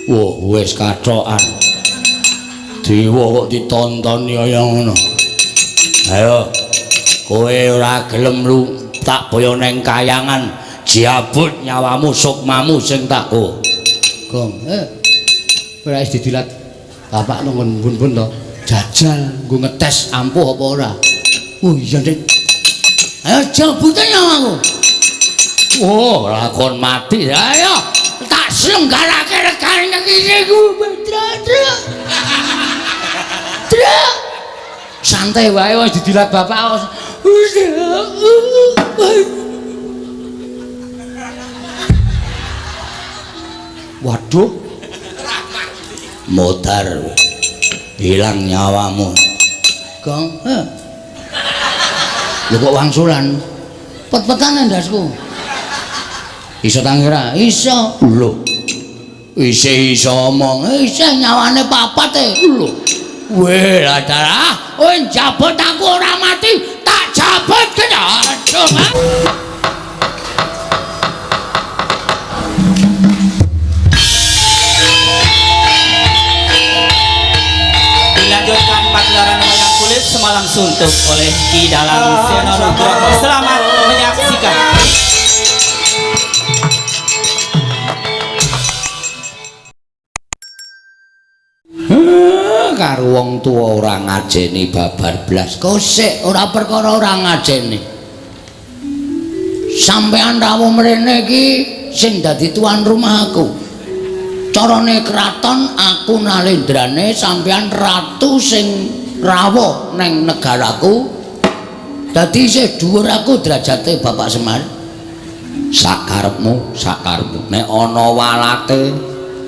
Wah, wis kathokan. Dewa kok ditontoni kaya ngono. Ayo. Kowe ora gelem lu tak boyo neng kayangan, jabut nyawamu sukmamu sing tak go. Gong, ora wis didilat bapak nang bun-bun to. Jajal nggo ngetes ampuh apa ora. Oh iya, Dik. Ayo jabute nyawaku. Oh, lakon mati. Ayo tak selenggarake regane iki ku. Truk. Santai wae wis didilat bapak. Waduh. Modar. Hilang nyawamu. Gong, Lho kok wangsulan? Pet-petane ndasku. Iso tangi ora? Iso. Lho. Isih iso omong. Isih nyawane papat e. Lho. Weh, lah darah. Kowe njabut aku ora mati, tak jabut kena. Aduh. Dilanjutkan pagelaran wayang kulit semalam suntuk oleh Ki Dalang Seno Nugroho. Selamat menyaksikan. Karo wong tuwa ora ngajeni babar blas. Kosek ora perkara ora ngajeni. Sampean rawuh mrene iki sing dadi tuan rumah aku. Carane kraton aku nalendrane, sampean ratu sing rawuh neng negaraku. Dadi isih dhuwur aku derajate Bapak Semar. Sakarepmu, sakarepmu. Nek ana walate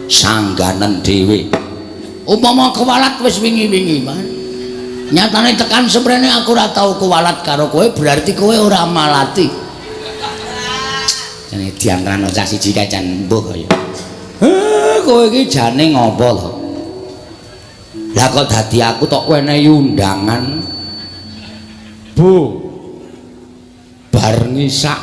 sangganen dhewe. Upama kewalat wis wingi-wingi, Mas. Nyatane tekan seprene aku ora tau kewalat karo kowe, berarti kowe ora malati. Jane diantarane cah siji kae jan mbuh kaya. Kowe iki jane ngopo to? Lah kok dadi aku tok wenehi undangan. Bu. Bar ngisak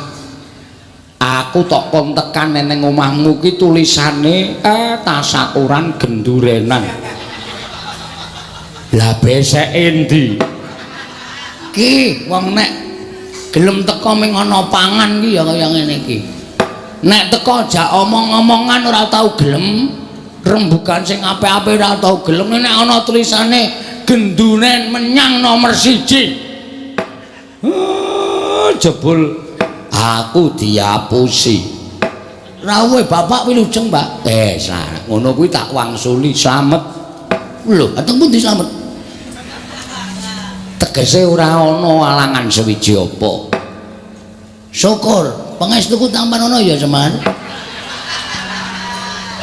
aku tok kon tekan neng omahmu ki tulisane tasakuran gendurenan. Lah beseke endi? Ki wong nek gelem teko ming ana pangan ki ya kaya ngene iki. Nek teko jak omong-omongan ora tau gelem, rembugan sing apik-apik ora tau gelem, nek ana tulisane genduren menyang nomor 1. Jebul aku diapusi. Rawuhe bapak wilujeng, Pak. Ngono kuwi tak wangsuli slamet. Lho, ateng pundi slamet? Tegese ora ana alangan sewiji apa. Syukur, pangestuku tampan ana ya, Semar.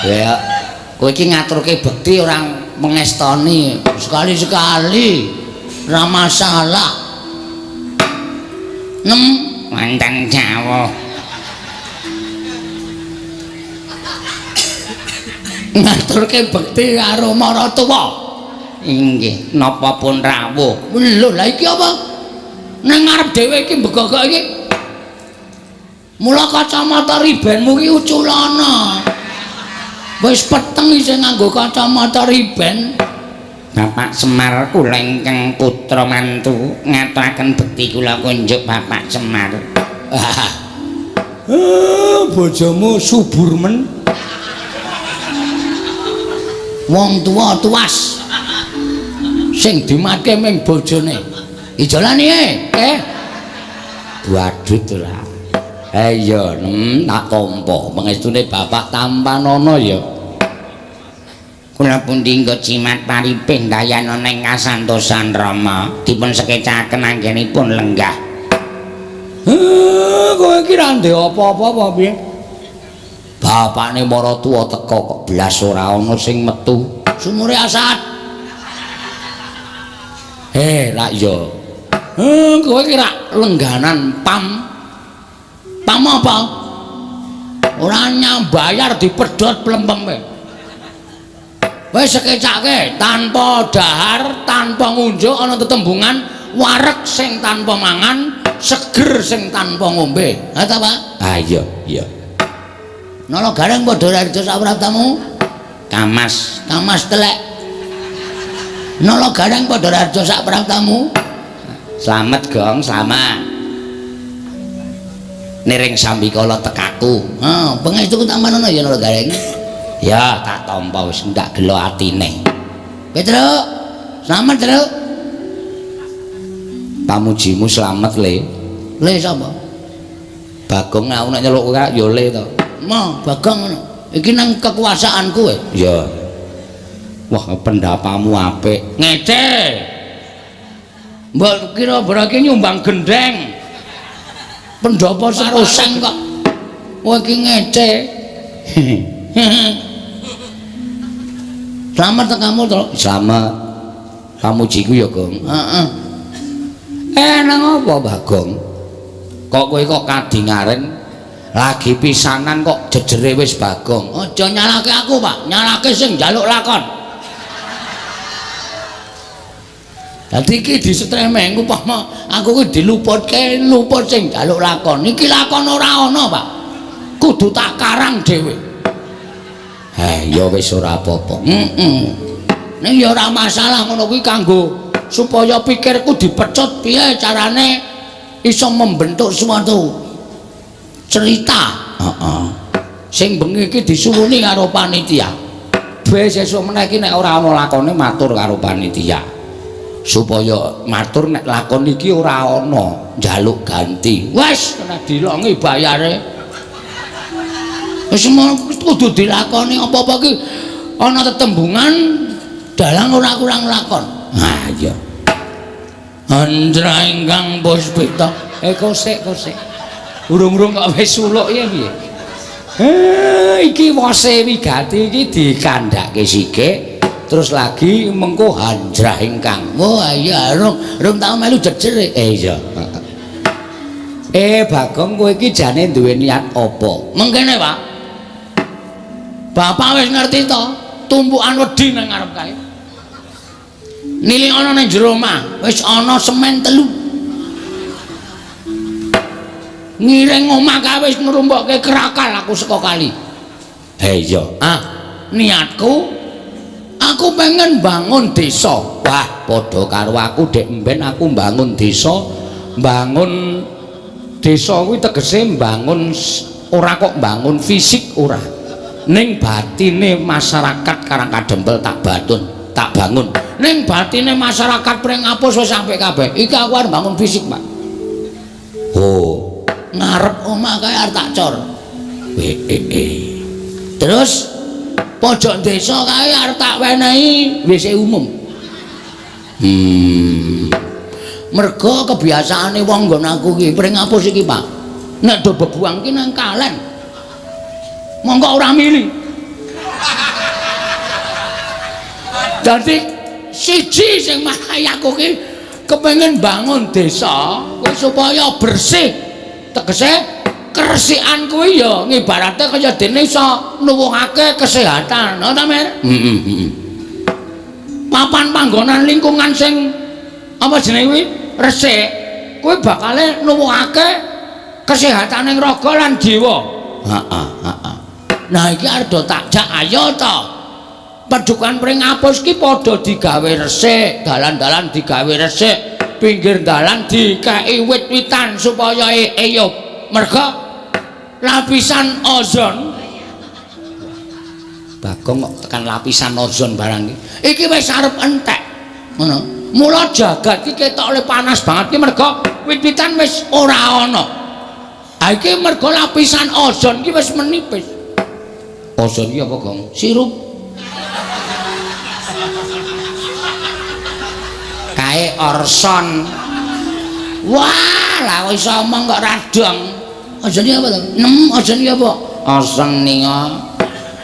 Ya, kowe iki ngaturke bekti ora mengestoni. Sekali-sekali ora masalah. Nem mantan Jawa. Ngaturke bekti karo maratuwa. Inggih, napa pun rawuh. Lho, lha iki apa? Nang ngarep dhewe iki mbegogok iki. Mula kacamata ribenmu iki uculana. Wis peteng isih nganggo kacamata riben. Bapak Semar kula ingkang putra mantu ngaturaken bekti kula kunjuk Bapak Semar. Bojomu subur men. Wong tuwa tuas. Sing dimatke ming bojone. Ijolane Wadut ora. Iya, tak tampa pangestune Bapak tampanana ya. Kula pundi nggo jimat paripih dayana ing kasantosan Rama dipun sekecaken anggenipun lenggah. Kowe iki ra ndek apa-apa apa piye? Bapakne maratuwa teka kok blas ora ana sing metu. Sumure asat. Rak ya. Kowe iki rak lengganan pam. Pam apa? Ora nyambayar dipedhot plempeme. Wis sekecake tanpa dahar, tanpa ngunjuk ana tetembungan wareg sing tanpa mangan, seger sing tanpa ngombe. Ha ta, Pak? Ah iya, iya. Nala gareng padha raja sapraptamu. Kamas, kamas telek. Nolo Gareng padha raja sak praptamu. Slamet, Gong, slamet. Niring sambikala tekaku. Ha, pangestuku tampan ana ya Nolo Gareng. Ya, tak tampa wis ndak gelo atine. Petruk, slamet, Truk. Pamujimu slamet, Le. Le sapa? Bagong aku nek nyeluk kowe ya Le to. Ma, Bagong ngono. Iki nang kekuasaanku kowe. Ya. Wah, pendapamu apik. Ngece. Mbok kira berarti nyumbang gendeng. Pendapa seroseng kok. Kowe iki ngece. Slamet tekamu to. Slamet. Pamujiku ya, Gong. Heeh. Nang apa, Bagong? Kok kowe kok kadingaren lagi pisanan kok jejere wis Bagong. Aja nyalake aku, Pak. Nyalake sing njaluk lakon. Dadi iki disetremeng upama aku kuwi diluputke luput sing njaluk lakon. Iki lakon ora ana, Pak. Kudu tak karang dhewe. Eh, ya wis ora apa-apa. Heeh. Ning ya ora masalah ngono kuwi kanggo supaya pikirku dipecut piye carane iso membentuk suatu cerita. Heeh. Sing bengi iki disuwuni karo panitia. Be sesuk meneh iki nek ora ana lakone matur karo panitia. Supaya matur nek lakon iki ora ana njaluk ganti. Wes kena dilongi bayare. Wis kudu dilakoni apa-apa iki ana tetembungan dalang ora kurang lakon. Ha iya. Andra ingkang puspita. Kosek kosek. Urung-urung kok wis suluk ya piye? Iki wose wigati iki dikandhake sithik terus lagi mengko hanjrah ingkang. Wah iya rung tau melu jejer. Iya. Bagong kowe iki jane duwe niat apa? Mengkene, Pak. Bapak wis ngerti to, tumpukan wedi nang ngarep kae. Nilik ana nang jero omah, wis ana semen 3. Ngiring omah kae wis ngrumpokke krakal aku saka kali. Iya. Ah, niatku aku pengen bangun desa. Wah, padha karo aku dek mben aku bangun desa. Bangun desa kuwi tegese bangun ora kok bangun fisik ora. Ning batine masyarakat Karang Kadempel tak batun, tak bangun. Ning batine masyarakat Pringapus wis sampe kabeh. Iki aku arep bangun fisik, Pak. Oh, ngarep omah kae arep tak cor. Terus pojok desa kae arep tak wenehi WC umum. Mergo kebiasaane wong nggon aku iki Pringapus iki, Pak. Nek do bebuang ki nang kalen. Monggo ora mili. Dadi siji sing marai aku ki kepengin bangun desa kuwi supaya bersih. Tegese keresikan kuwi ya ngibarate kaya dene iso nuwuhake kesehatan, ngono ta, Mir? Heeh. Papan panggonan lingkungan sing apa jenenge kuwi resik, kuwi bakale nuwuhake kesehataning raga lan jiwa. Heeh, heeh. Nah iki arep do tak jak ayo to. Padukan Pringapus ki padha digawe resik, dalan-dalan digawe resik, pinggir dalan dikeki wit-witan supaya eyup. Merga lapisan ozon. Bagong kok tekan lapisan ozon barang iki. Iki wis arep entek. Ngono. Mula jagat iki ketok oleh panas banget ki merga wit-witan wis ora ana. Ha iki merga lapisan ozon ki wis menipis. Ozon ki apa, Gong? Sirup. Kae orson. Wah, lah kok iso omong kok radong. Ozon ki apa to? Nem, ozon ki apa? Ozon ninga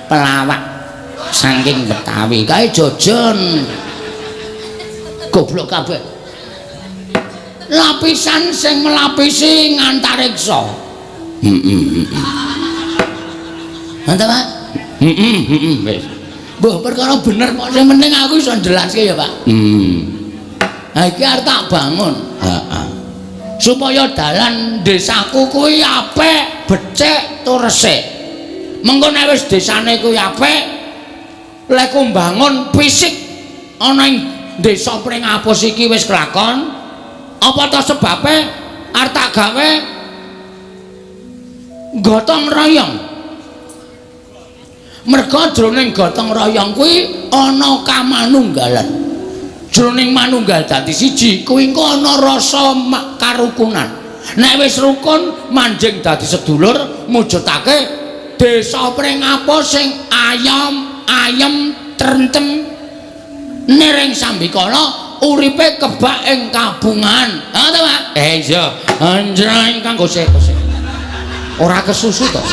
pelawak saking Betawi. Kae jojon. Goblok kabeh. Lapisan sing melapisi ngantariksa. Heeh. Mantap, Pak? Heeh, wis. Mbah, perkara bener kok sing penting aku iso njelaske ya, Pak. Ha iki arep tak bangun. Heeh. Supaya dalan desaku kuwi apik, becik tur resik. Mengko nek wis desane kuwi apik, Lek mbangun fisik ana ing desa Pringapus iki wis kelakon, apa ta sebabe arep tak gawe gotong royong? Merga jroning gotong royong kuwi ana kamanunggalan. Jroning manunggal dadi siji kuwi engko ana rasa karukunan. Nek wis rukun manjing dadi sedulur, mujudake desa Pringapus sing ayam ayem trentem niring sambikala uripe kebak ing kabungan. Ha to, Pak? Iya. Anjrah ingkang gosek gosek. Ora kesusu to.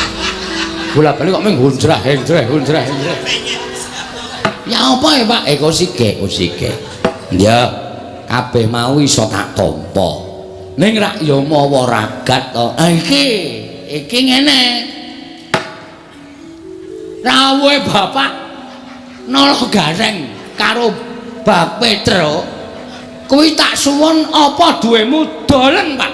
Bola-bali kok mung hunjrah henjreh hunjrah henjreh. Ya apa ya, Pak? Kosike, kosike. Ya, kabeh mau iso tak tampa. Ning rak ya mawa ragat to. Ha iki, iki ngene. Rawuhe Bapak Nala Gareng karo Bab Petro kuwi tak suwun apa duwemu dolen, Pak.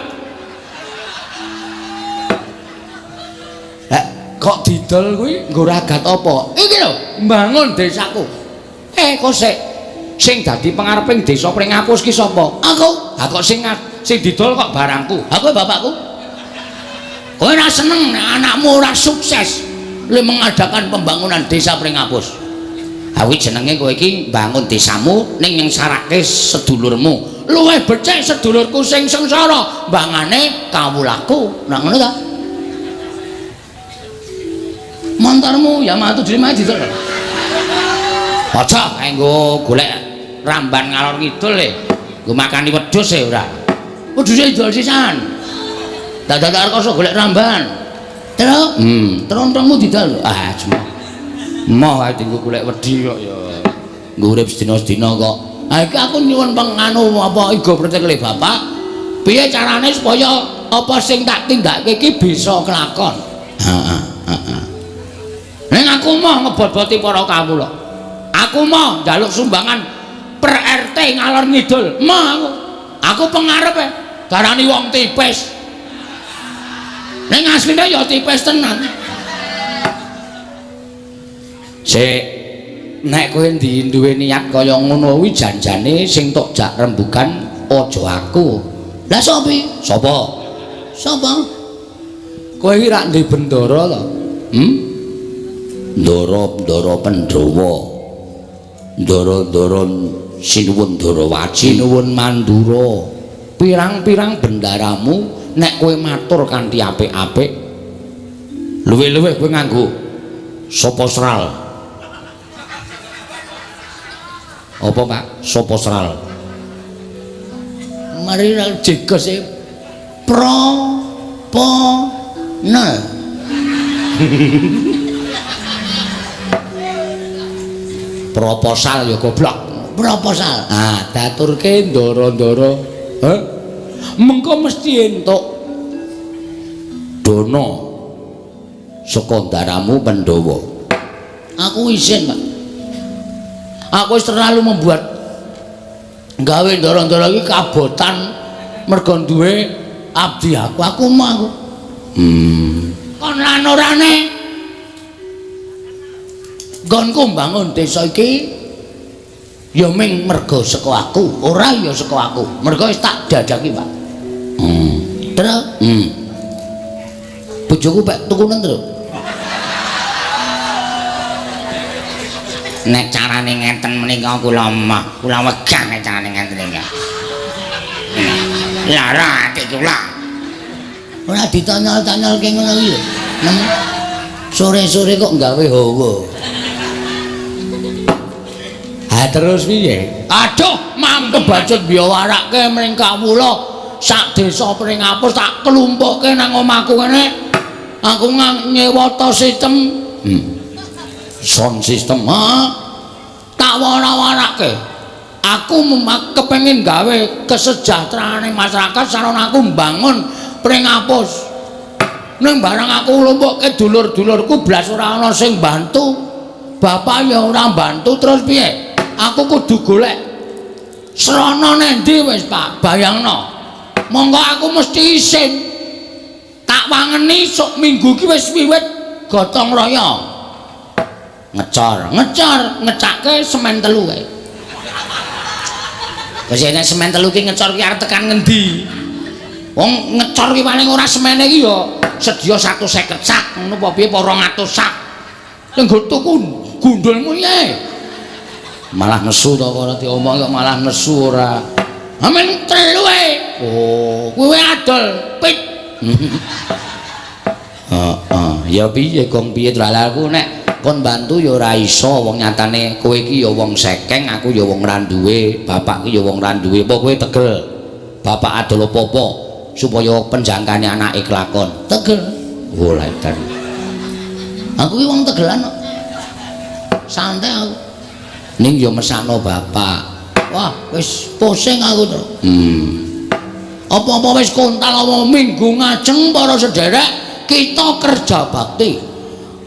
Kok didol kuwi nggo ragat apa? Iki lho, mbangun desaku. Kok sik sing dadi pengareping desa Pringapus ki sapa? Aku. Ha kok sing didol kok barangku? Ha kowe bapakku. Kowe ora seneng nek anakmu ora sukses le mengadakan pembangunan desa Pringapus. Ha kuwi jenenge kowe iki mbangun desamu ning nyengsarake sedulurmu. Luwih becik sedulurku sing sengsara mbangane kawulaku. Nah ngono ta? Montormu Yamaha 75 didol. Aja kae nggo golek ramban ngalor ngidul le. Nggo makani wedhus e ora. Wedhuse didol sisan. Dadak rekoso golek ramban. Terus, trontongmu didol. Ah, cuma. Moh ae dienggo golek wedi kok ya. Nggo urip sedina-sedina kok. Ha iki aku nyuwun penganu apa igo pretekle bapak. Piye carane supaya apa sing tak tindakake iki bisa kelakon? Heeh, heeh. Ning aku moh ngebot-boti para kawula. Aku moh njaluk sumbangan per RT ngalor ngidul. Moh aku. Aku pengarepe darani wong tipis. Ning asline ya tipis tenan. Sik, nek kowe duwe niat kaya ngono kuwi janjane sing tok jak rembugan aja aku. Lah sapa? Sapa? Sapa? Kowe iki rak ndek bendara to? Ndara-ndara Pandhawa. Ndara-ndara Sinuwun Ndarawaji, Sinuwun Mandura. Pirang-pirang bendaramu nek kowe matur kanthi apik-apik, luwih-luwih kowe nganggo sapa sral. Apa, Pak? Sapa sral? Mari ra jegos e. Pro po nel. Proposal ya goblok. Proposal. Ah, daturke ndara-ndara. Heh. Mengko mesti entuk dana saka ndaramu Pandhawa. Aku izin, Pak. Aku wis terlalu membuat gawe ndara-ndara iki kabotan mergo duwe abdi aku. Aku mau. Kon lan orane nggonku mbangun desa iki ya ming mergo saka aku, ora ya saka aku. Mergo wis tak dadaki, Pak. Terus, bojoku pek tukunen terus. Nek carane ngenten menika kula mah, kula wegah nek carane ngenten iki. Lara ati kula. Ora ditanyol-tanyolke ngono iki lho. Sore-sore kok gawe hawa. Ha terus piye? Aduh, mampu kebacut biyawarake mring kawula sak desa Pringapus tak klumpukke nang omahku kene. Aku nyewata sistem. Sound system. Ha. Tak wara-warake. Aku kepengin gawe kesejahteraane masyarakat sarana aku mbangun Pringapus. Ning barang aku nglumpukke dulur-dulurku blas ora ana sing bantu. Bapak ya ora bantu terus piye? Aku kudu golek srana nendi wis, Pak? Bayangno. Monggo aku mesti isin. Tak wangeni sok minggu iki wis wiwit gotong royong. Ngecor, ngecor, ngecake semen telu kae. Wis nek semen telu ki ngecor ki arep tekan ngendi? Wong ngecor ki paling ora semene ki ya sedia 150 sak, ngono apa piye apa 200 sak. Sing nggo tuku gundulmu piye? Malah nesu to ora diomong kok malah nesu ora. Amen telu ae. Oh, kowe adol pit. Heeh, ya piye gong piye aku nek kon bantu ya ora iso wong nyatane kowe iki ya wong sekeng, aku ya wong ra duwe, bapak ki ya wong ra duwe. Apa kowe tegel? Bapak adol apa-apa supaya penjangkane anake kelakon. Tegel. Oh, lha edan. Aku ki wong tegelan kok. Santai aku. Ning ya mesakno bapak. Wah, wis pusing aku to. Apa-apa wis kontal apa minggu ngajeng para sederek kita kerja bakti.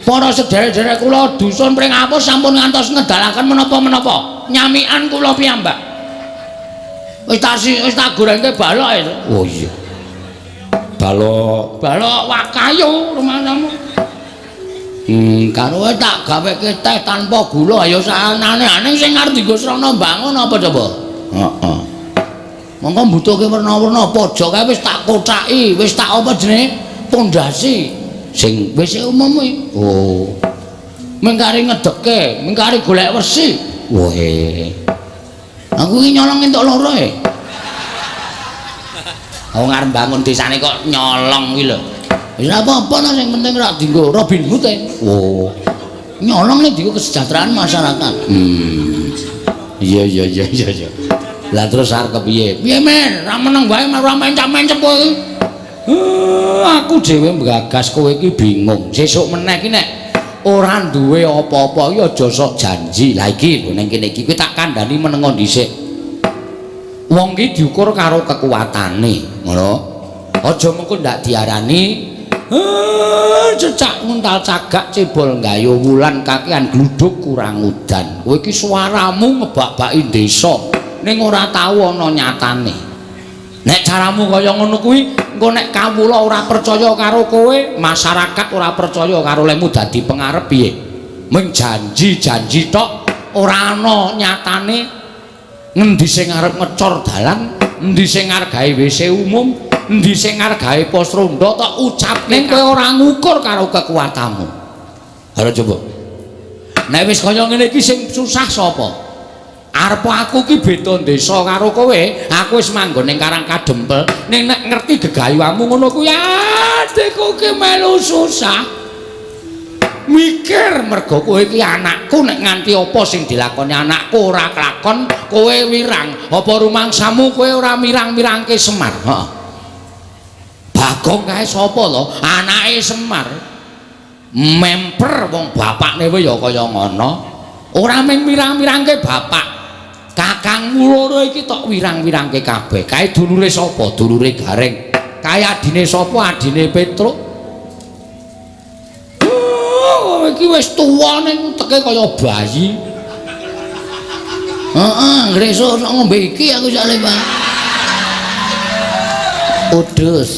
Para sederek-sederek kula dusun Pringapus sampun ngantos ngedalaken menapa-menapa. Nyamikan kula piyambak. Wis tak wis tak gorengke balok itu. Oh iya. Balok, balok wakayu rumahmu. Karo tak gaweke teh tanpa gula ayo sanane-ane sing arep dienggo srana mbangun apa coba? Heeh. Monggo mbutuhke werna-werna pojok kae wis tak kocaki, wis tak apa jenenge? Pondasi sing wis umum kuwi. Oh. Mengkari ngedeke, mengkari golek wesi. Wohe. Aku iki nyolong entuk loro e. Wong arep bangun desane kok nyolong kuwi lho. Wis ora apa-apa no, sing penting ora dienggo Robin Hood e. Oh. Nyolong nek dienggo kesejahteraan masyarakat. Iya iya iya iya iya. Lah terus arep kepiye? Piye men? Ra meneng wae ora mencap-mencep kowe iki. Aku dhewe nggagas kowe iki bingung. Sesuk meneh iki nek ora duwe apa-apa iki aja sok janji. Lah iki lho ning kene iki kowe tak kandhani menengo dhisik. Wong ki diukur karo kekuatane, ngono. Aja mengko ndak diarani cecak nguntal cagak cebol gayo wulan kakean gluduk kurang udan. Kowe iki suaramu ngebak-baki desa ning ora tau ana nyatane. Nek caramu kaya ngono kuwi, engko nek kawula ora percaya karo kowe, masyarakat ora percaya karo lemu dadi pengarep piye? Mung janji-janji tok ora ana nyatane. Ngendi sing arep ngecor dalan, endi sing arep gawe WC umum, endi sing arep gawe pos ronda tok ucapke ning kowe ora ngukur karo kekuatanmu. Halo coba. Nek wis kaya ngene iki sing susah sapa? Arep aku ki beda desa karo kowe, aku wis manggon ning Karang Kadempel, ning nek ngerti gegayuhamu ngono kuwi adikku ki melu susah. Mikir mergo kowe iki anakku nek nganti apa sing dilakoni anakku ora kelakon, kowe wirang. Apa rumangsamu kowe ora mirang-mirangke Semar? Heeh. Bagong kae sapa to? Anake Semar. Memper wong bapakne wae ya kaya ngono. Ora mung mirang-mirangke bapak. Kakangmu loro iki tok wirang-wirangke kabeh. Kae dulure sapa? Dulure Gareng. Kae adine sapa? Adine Petruk. Iki wis tuwa ning uteke kaya bayi. Heeh, ngresuk ngombe iki aku sale, Pak. Udus.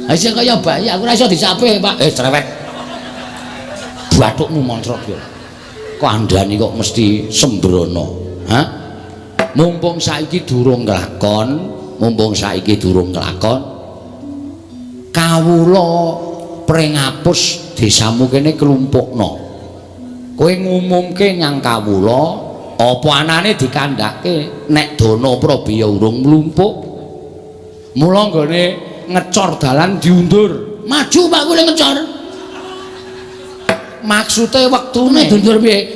Aja kaya bayi, aku ora iso disape, Pak. Cerewet. Bathukmu moncrot yo. Kandhani kok mesti sembrono. Hah? Mumpung saiki durung nglakon, mumpung saiki durung nglakon. Kawula Pringapus desamu kene klumpukno. Kowe ngumumke nyang kawula apa anane dikandhake nek dana prabeya urung mlumpuk. Mula nggone ngecor dalan diundur. Maju Pak kowe ngecor. Maksude wektune diundur piye?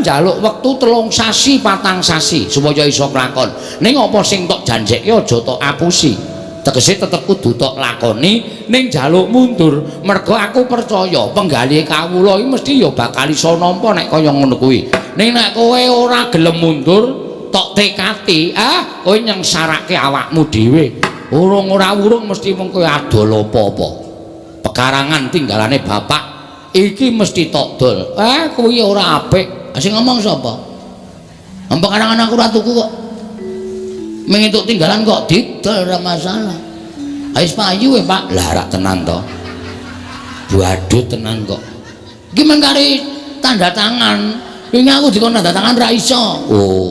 Njaluk wektu 3 sasi 4 sasi supaya iso klakon. Ning apa sing tok janjekke aja tok apusi. Tegese tetep kudu tok lakoni ning njaluk mundur. Mergo aku percaya penggalih kawula iki mesti ya bakal iso nampa nek kaya ngono kuwi. Ning nek kowe ora gelem mundur tok tekati, kowe nyengsarake awakmu dhewe. Urung ora urung mesti mung kowe adol apa-apa. Pekarangan tinggalane bapak iki mesti tok dol. Kuwi ora apik. Sing ngomong sapa? Pekarangan aku ora tuku kok. Ming entuk tinggalan kok didol ora masalah. Wis payu e, Pak. Lah rak tenan to. Badut tenan kok. Iki mung kari tanda tangan. Wingi aku dikon tanda tangan ra iso. Oh.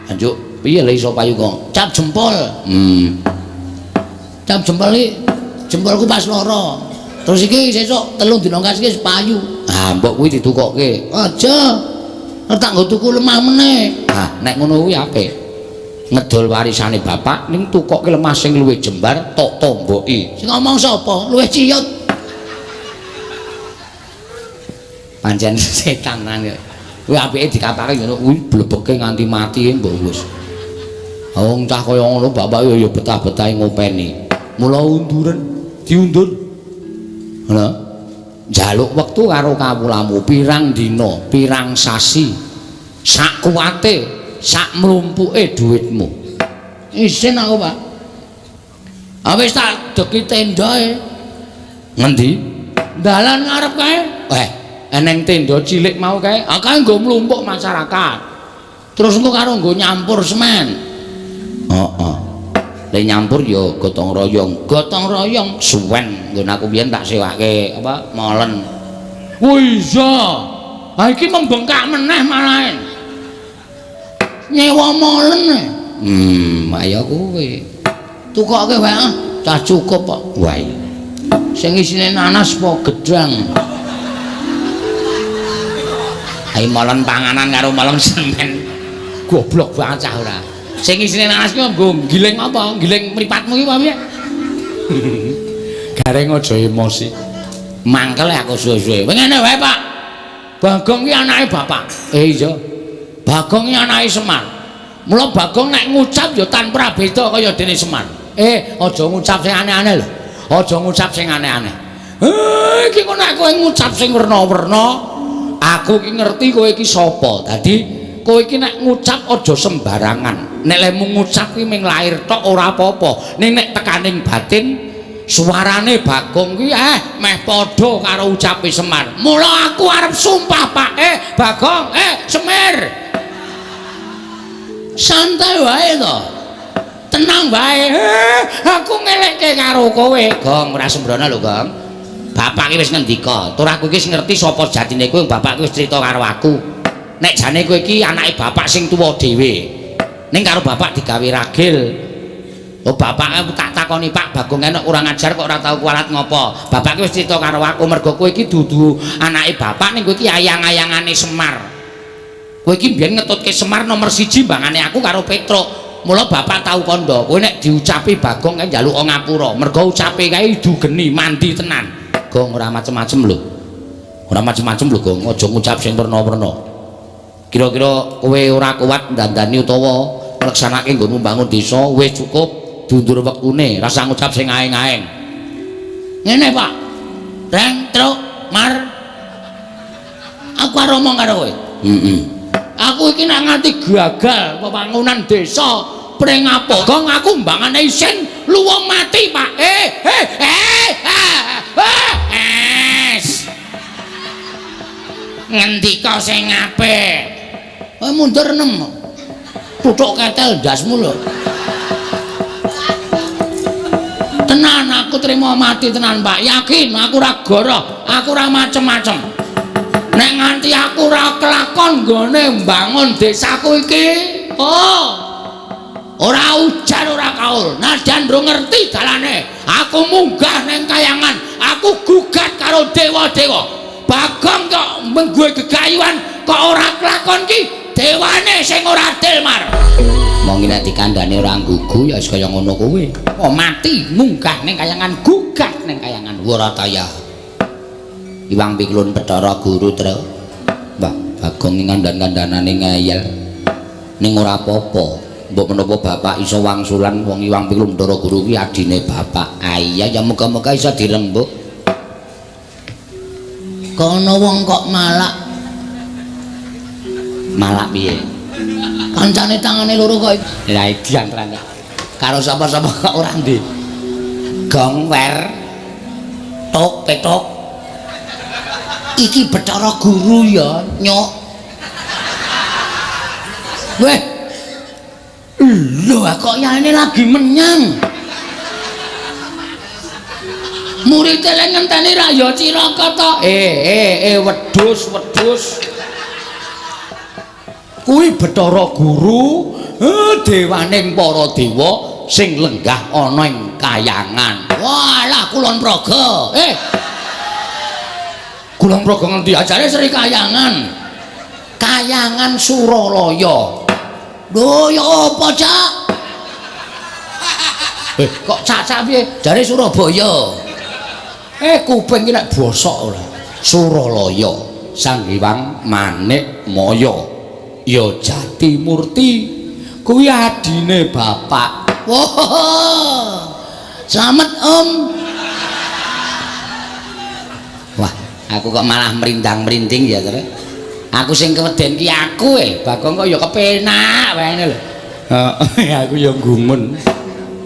Anjuk piye le iso payu kok? Cap jempol. Cap jempol iki jempolku pas loro. Terus iki sesuk 3 dina kas iki wis payu. Ah, mbok kuwi ditukokke. Aja. Tak nggo tuku lemah meneh. Ah, nek ngono kuwi apik. Ngedol warisane bapak ning tukokke lemah sing luwih jembar tok tomboki. Sing ngomong sapa? Luwih ciyut. Pancen setan tenan kok. Kuwi apike dikapake ngono kuwi blebeke nganti mati mbok wis. Wong cah kaya ngono bapak ya betah-betahe ngopeni. Mula unduren diundur. Ngono. Njaluk wektu karo kawulamu pirang dina, pirang sasi. Sak kuwate, sak mlumpuke dhuwitmu. Isin aku, Pak. Ah wis tak deki tendae. Ngendi? Dalan ngarep kae. Eneng tenda cilik mau kae. Ah kae nggo mlumpuk masyarakat. Terus engko karo nggo nyampur semen. Heeh. Le nyampur ya gotong royong. Gotong royong suwen nggon aku biyen tak sewake apa molen. Oh iya. Ha iki membengkak meneh malah. Nyewa molen. Ayo kowe. Tukoke wae ah, cah cukup kok. Wah. Sing isine nanas apa gedang? Ayo molen panganan karo molen semen. Goblok banget cah ora. Sing isine nanas ki nggo giling apa? Giling mripatmu ki apa piye? Gareng aja emosi. Mangkel aku suwe-suwe. Ngene wae, Pak. Bagong ki anake bapak. Iya. Bagong ki anake Semar. Mula Bagong nek ngucap ya tanpa beda kaya dene Semar. Aja ngucap sing aneh-aneh lho. Aja ngucap sing aneh-aneh. Iki kok nek kowe ngucap sing werna-werna, aku ki ngerti kowe iki sapa. Dadi kowe iki nek ngucap aja sembarangan. Nek lemu ngucap ki ming lair tok ora apa-apa. Ning nek tekaning batin suarane Bagong ki meh padha karo ucape Semar. Mula aku arep sumpah, Pak. Bagong, Semir. Santai wae to. Tenang wae. Aku ngelekke karo kowe. Gong, ora sembrono lho, Gong. Bapak ki wis ngendika, tur aku iki wis ngerti sapa jatine kowe, bapak ki wis crita karo aku. Nek jane kowe iki anake bapak sing tuwa dhewe. Ning karo bapak digawe ragil. Oh, bapak aku tak takoni, Pak Bagong enek kurang ajar kok ora tau kualat ngopo. Bapak ki wis crita karo aku mergo kowe iki dudu anake bapak ning kowe iki ayang-ayangane Semar. Kowe iki mbiyen ngetutke Semar nomor 1 mbangane aku karo Petruk. Mula bapak tau kandha, kowe nek diucapi Bagong kae njaluk ngapura. Mergo ucape kae idu geni mandi tenan. Gong ora macem-macem lho. Ora macem-macem lho, Gong. Aja ngucap sing werna-werna. Kira-kira kowe ora kuat ndandani utawa ngleksanake nggonmu mbangun desa wis cukup diundur wektune, rasa ngucap sing aeng-aeng. Ngene, Pak. Reng, truk, mar. Aku arep omong karo kowe. Heeh. Aku iki nek nganti gagal pembangunan desa Pringapura, Gong aku mbangane isin luwung mati, Pak. Es. Ngendika sing apik. Mundur 6. Tutuk ketel ndasmu lho. Tenan aku trimo mati tenan, Pak. Yakin aku ora goroh, aku ora macem-macem. Nek nganti aku ora kelakon nggone mbangun desaku iki, oh. Ora ujar ora kaul. Nadyan ndro ngerti dalane. Aku munggah neng kayangan, aku gugat karo dewa-dewa. Bagong kok menggue gegayuhan kok ora kelakon ki dewane sing ora adil, Mar. Mong nek dikandhane ora nggugu ya wis kaya ngono kuwi. Oh mati munggah ning kayangan, gugat ning kayangan. Ora kaya. Iwang Piklun Bathara Guru, Tru. Mbah Bagong ngandhan-kandhanane ngeyel. Ning ora apa-apa. Mbok menapa bapak iso wangsulan wong Iwang Piklun Bathara Guru kuwi adine bapak. Ah iya ya muga-muga iso dirembuk. Kono wong kok malak. Malak piye? Kancane tangane loro kok. Lah edian tenan. Karo sapa-sapa kok ora ndek. Gong wer. Tok petok. Iki Bathara Guru ya, nyok. Weh. Lho kok yaene lagi menyang. Murite lek ngenteni ra ya cilaka to. Wedhus, wedhus. Kuwi Bathara Guru, dewaning para dewa sing lenggah ana ing kayangan. Walah Kulon Progo. Kulon Progo ngendi? Ajare Sri Kayangan. Kayangan Suralaya. Lho ya apa, Cak? Kok cak-cak piye? Jare Surabaya. Kuping iki nek bosok ora. Suralaya, Sang Hyang Manikmaya. Ya Jatimurti. Kuwi adine bapak. Wah. Slamet, Om. Wah, aku kok malah merindang-merinding ya, Tru. Aku sing keweden ki aku Bagong kok ya kepenak wae ngene lho. Heeh, aku ya gumun.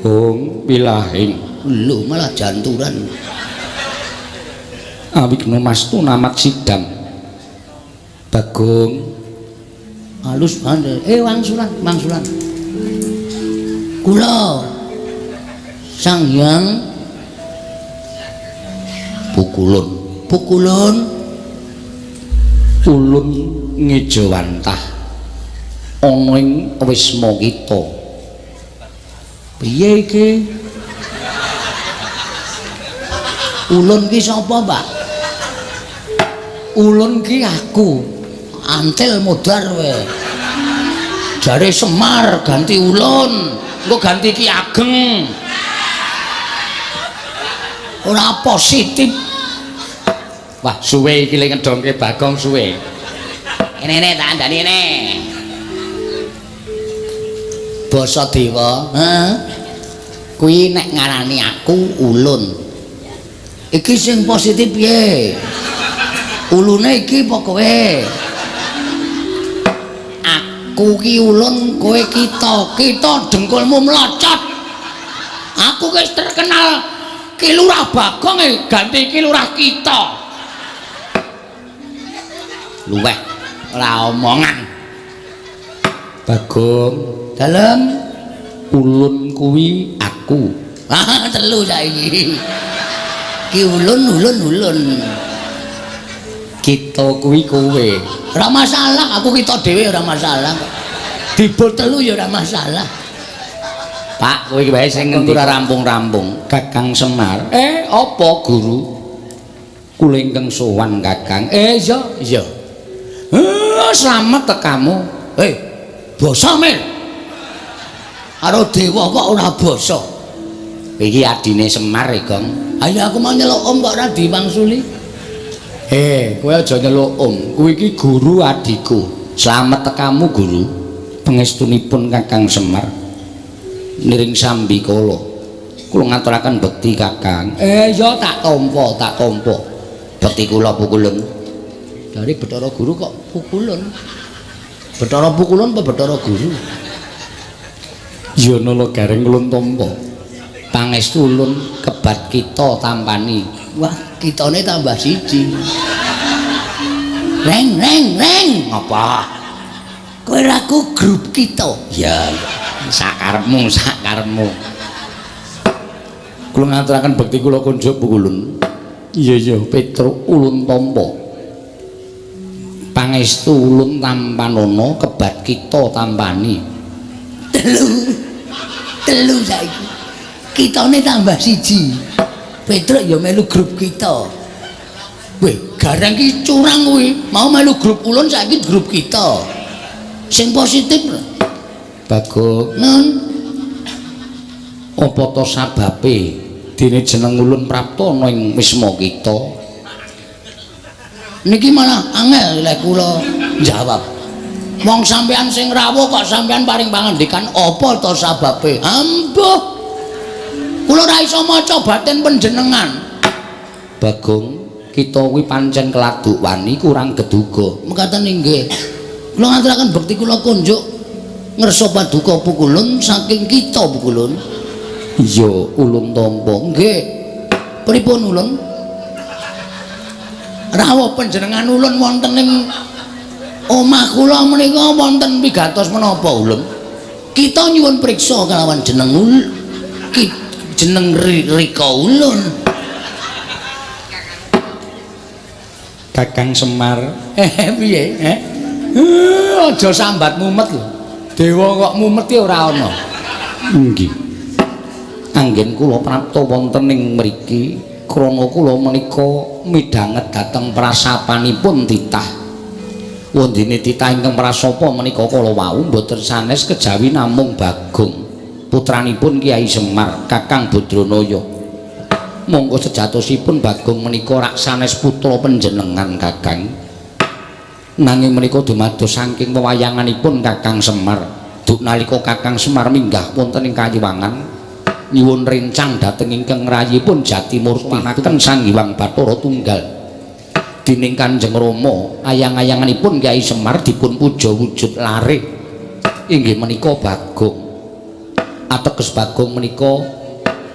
Hong wilahing. Lho malah janturan. Awigna mastu namat sidang. Bagong halus banget. Wangsulan, wangsulan. Kula Sang Hyang Pukulun. Pukulun ulun ngejawantah ana ing wisma kita. Piye iki? Ulun ki sapa, Pak? Ulun ki aku. Antil modar kowe. Jare Semar ganti ulun, engko ganti Ki Ageng. Ora positif. Wah, suwe iki le ngedongke Bagong suwe. Kene tak andani kene. Basa dewa, heeh. Kuwi nek ngarani aku ulun. Iki sing positif piye? Ulune iki apa kowe? Aku ki ulun, kowe kita. Kita dengkulmu mlocot. Aku wis terkenal Ki Lurah Bagong ganti Ki Lurah kita. Luweh ora omongan. Bagong, dalem ulun kuwi aku. Ah, telu saiki. Ki ulun ulun ulun. Kita kuwi kowe. Ora masalah, aku kita dhewe ora masalah kok. Dibul telu ya ora masalah. Pak, kowe iki wae sing ngendi ora rampung-rampung. Kakang Semar. Apa guru? Kula ingkang sowan Kakang. Iya, iya. Slamet tekamu. Basa Mir. Karo dewa kok ora basa. Iki adine Semar e, Gong. Ayo aku mau nyeluk om kok ora diwangsuli. Kowe aja nyeluk om. Kuwi iki guru adikku. Slamet tekamu guru. Pangestunipun Kakang Semar. Niring sambikala. Kula ngaturaken bekti Kakang. Ya tak tampa, tak tampa. Bekti kula pukulun. Dari Bathara Guru kok pukulun. Bathara pukulun apa Bathara Guru? Ya nala gareng ulun tampa. Pangestu ulun kebat kita tampani. Wah, kitane tambah siji. Reng reng reng. Apa? Kowe ra ku grup kita. Ya, sakarepmu, sakarepmu. Kula ngaturaken bekti kula kunjuk pukulun. Iya iya, Petruk ulun tampa. Pangestu ulun tampanana kebat kita tampani. Telu. Telu saiki. Kitane tambah siji. Petruk ya melu grup kita. Weh, gareng ki curang kuwi. Mau melu grup ulun saiki grup kita. Sing positif. Bagong. Nun. Apa to sababe dene jeneng ulun prapta ana ing wisma kita? Niki malah angel lek kula jawab. Wong sampean sing rawuh kok sampean paring pangandikan apa to sababe? Ambuh. Kula ora iso maca batin panjenengan. Bagong, kita kuwi pancen keladuk wani kurang geduga. Mekaten inggih. Kula ngaturaken bekti kula kunjuk ngersa paduka pukulun saking kita pukulun. Iya, ulun tampa. Nggih. Pripun ulun? Rawuh panjenengan ulun wonten ing omah kula menika wonten pigatos menapa ulun? Kita nyuwun priksa kalawan jeneng jeneng Rika ulun. Kakang Semar. Piye? Eh? Aja sambat mumet lho. Dewa kok mumet ki ora ana. Nggih. Anggen kula prapta wonten ing mriki krana kula menika midhanget dhateng prasapanipun titah. Wondene titah ingkang prasapa menika kala wau mboten sanes kejawi namung Bagong, putranipun Kyai Semar, Kakang Badranaya. Monggo sejatosipun Bagong menika rak sanes putra panjenengan Kakang. Nanging menika dumados saking wewayanganipun Kakang Semar. Duk nalika Kakang Semar minggah wonten ing Kayiwangan nyuwun rencang dhateng ingkang rayipun Jatimurti manaken Sang Hyang Bathara Tunggal. Dening Kanjeng Rama ayang-ayanganipun Kyai Semar dipun puja wujud lare inggih menika Bagong. Ateges Bagong menika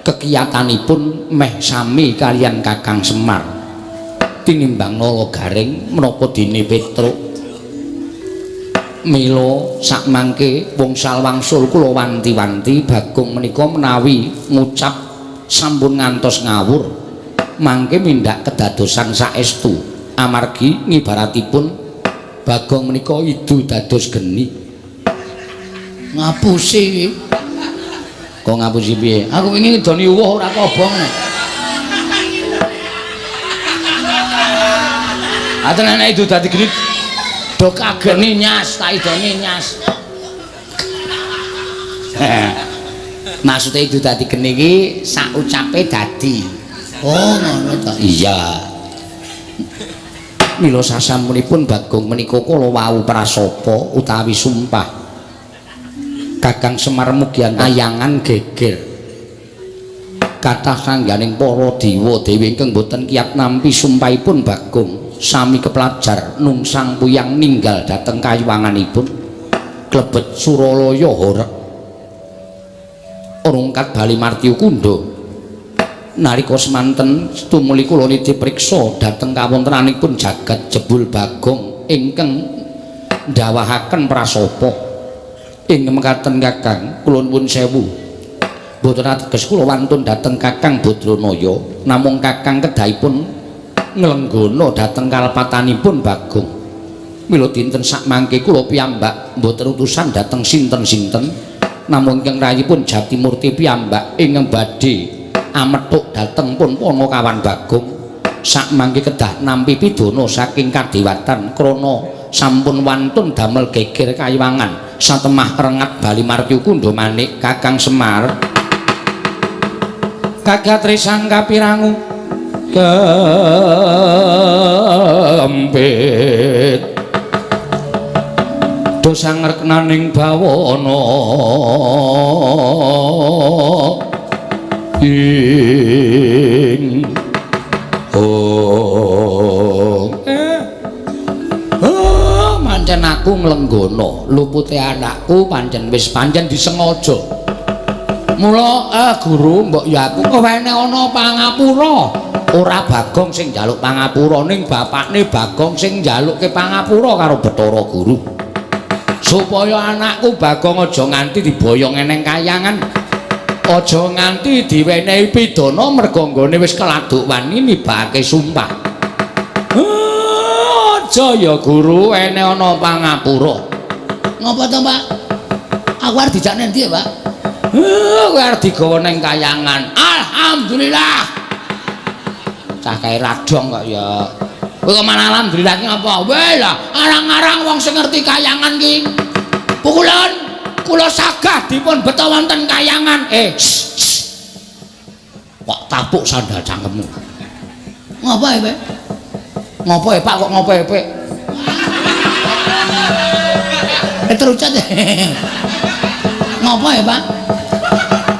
kekiyatanipun meh sami kaliyan Kakang Semar. Tinimbang Nala Gareng menapa dene Petruk. Mila sakmangke wongsal wangsul kula wanti-wanti Bagong menika menawi ngucap sampun ngantos ngawur mangke mindak kedadosan saestu amargi ngibaratipun Bagong menika idu dados geni. Ngapusi iki. Kok ngapusi piye? Aku wingi ngidoni uwuh ora kobong. Aten nek idu dadi geni do kageni nyas, tak idoni nyas. Maksude idu dadi geni iki sak ucape dadi. Oh, ngono ta. Iya. Mila sasampunipun Bagong menika kala wau prasapa utawi sumpah. Kakang Semar mugi ayangan geger. Kathah sangganing para dewa dewi ingkang boten kiyat nampi sumpahipun Bagong sami keplajar nungsang puyang ninggal dhateng kayuwanganipun klebet Suralaya horeg rungkat bali martyu kundha. Nalika semanten tumuli kula nitih priksa dhateng kawontenanipun jagat jebul Bagong ingkang ndawahaken prasapa. Ing mekaten Kakang, kula nuwun sewu. Mboten ateges kula wantun dhateng Kakang Badranaya, namung Kakang kedahipun nglenggana dhateng kalepatanipun Bagong. Mila dinten sakmangke kula piyambak mboten utusan dhateng sinten-sinten, namung ingkang rayipun Jatimurti piyambak ingkang badhe amethuk dhateng pun Panakawan Bagong. Sakmangke kedah nampi pidana saking kadewatan krana sampun wantun damel geger kayiwangan satemah rengat bali martyu kundha manik Kakang Semar. Kagatrisang kapirangu kempit dosa ngreknaning bawana ing oh pancen aku nglenggana lupute anakku pancen wis pancen disengaja. Mula guru mbok ya aku kewene ana pangapura. Ora Bagong sing njaluk pangapura ning bapakne Bagong sing njalukke pangapura karo Bathara Guru. Supaya anakku Bagong aja nganti diboyong eneng kayangan, aja nganti diwenehi pidana merga nggone wis keladuk wani nibake sumpah. Aja ya guru ene ana pangapura. Ngopo to, Pak? Aku arep dijak nang ndi ya, Pak? Kowe arep digawa nang kayangan. Alhamdulillah. Cah kae radong kok ya. Kowe kok malah alhamdulillah ki ngapa? Weh lah, arang-arang wong sing ngerti kayangan ki. Pukulan kula sagah dipun beta wonten kayangan. Kok tapuk sandal cangkemmu. Ngopo ya, Pak? Ngopo ya, Pak kok ngopo ya, Pak? Terucat. Ngopo ya, Pak?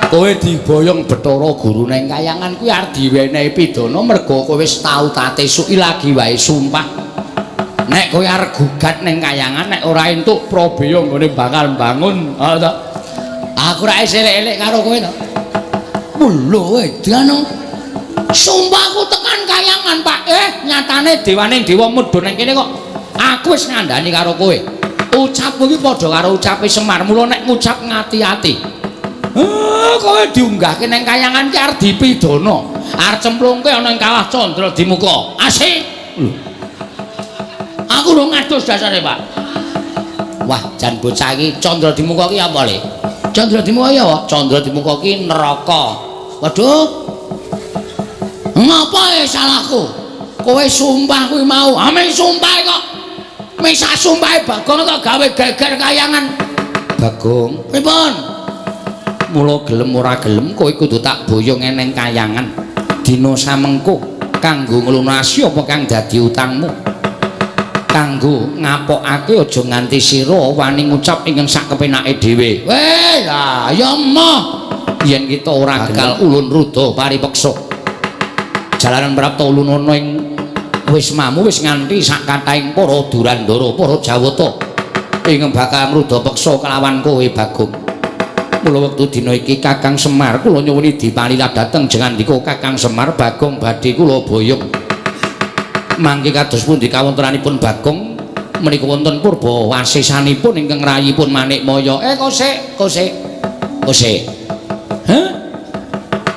Kowe diboyong Bathara Guru nang kayangan kuwi arep diwenehi pidana merga kowe wis tau tatesuki lagi wae sumpah. Nek kowe arep gugat nang kayangan nek ora entuk prabeya nggone bakal mbangun, ha ta? Aku ra elek-elek karo kowe to. Lho edan. Sumpahku tekan kayangan, Pak. Nyatane dewaning dewa mudhun nang kene kok. Aku wis ngandani karo kowe. Ucapmu iki padha karo ucape Semar, mula nek ngucap ngati-ati. Kowe diunggahke nang kayangan ki arep dipidana. Arep cemplungke ana ing kawah Candra Dimuka. Asik. Lho. Aku urung ngadus dasare, Pak. Wah, jan bocah iki Candra Dimuka ki apa, Le? Candra Dimuka ya apa? Candra Dimuka ki neraka. Waduh. Ngapa e salahku? Kowe sumpah kuwi mau. Ame sumpah kok. Misah sumpahe Bagong kok gawe geger kayangan. Bagong, Pripun? Mula gelem ora gelem kowe kudu tak boyong eneng kayangan. Dina samengko kanggo nglunasi apa kang dadi utangmu. Kanggo ngapokake aja nganti sira wani ngucap ingkang sak kepenake dhewe. Weh, lah ya emoh. Yen kita ora bakal ulun ruda paripeksa. Jalaran prapta ulun ana ing wismamu wis nganti sak kathahing para Durandara, para Jawata ingkang bakal mrudha peksa kelawan kowe Bagong. Mula wektu dina iki Kakang Semar kula nyuwuni dipalila dhateng jengandika Kakang Semar Bagong badhe kula boyong. Mangke kados pundi kawontenanipun Bagong menika wonten purba wasesanipun ingkang rayipun Manikmaya. Kosek, kosek. Kosek. Hah?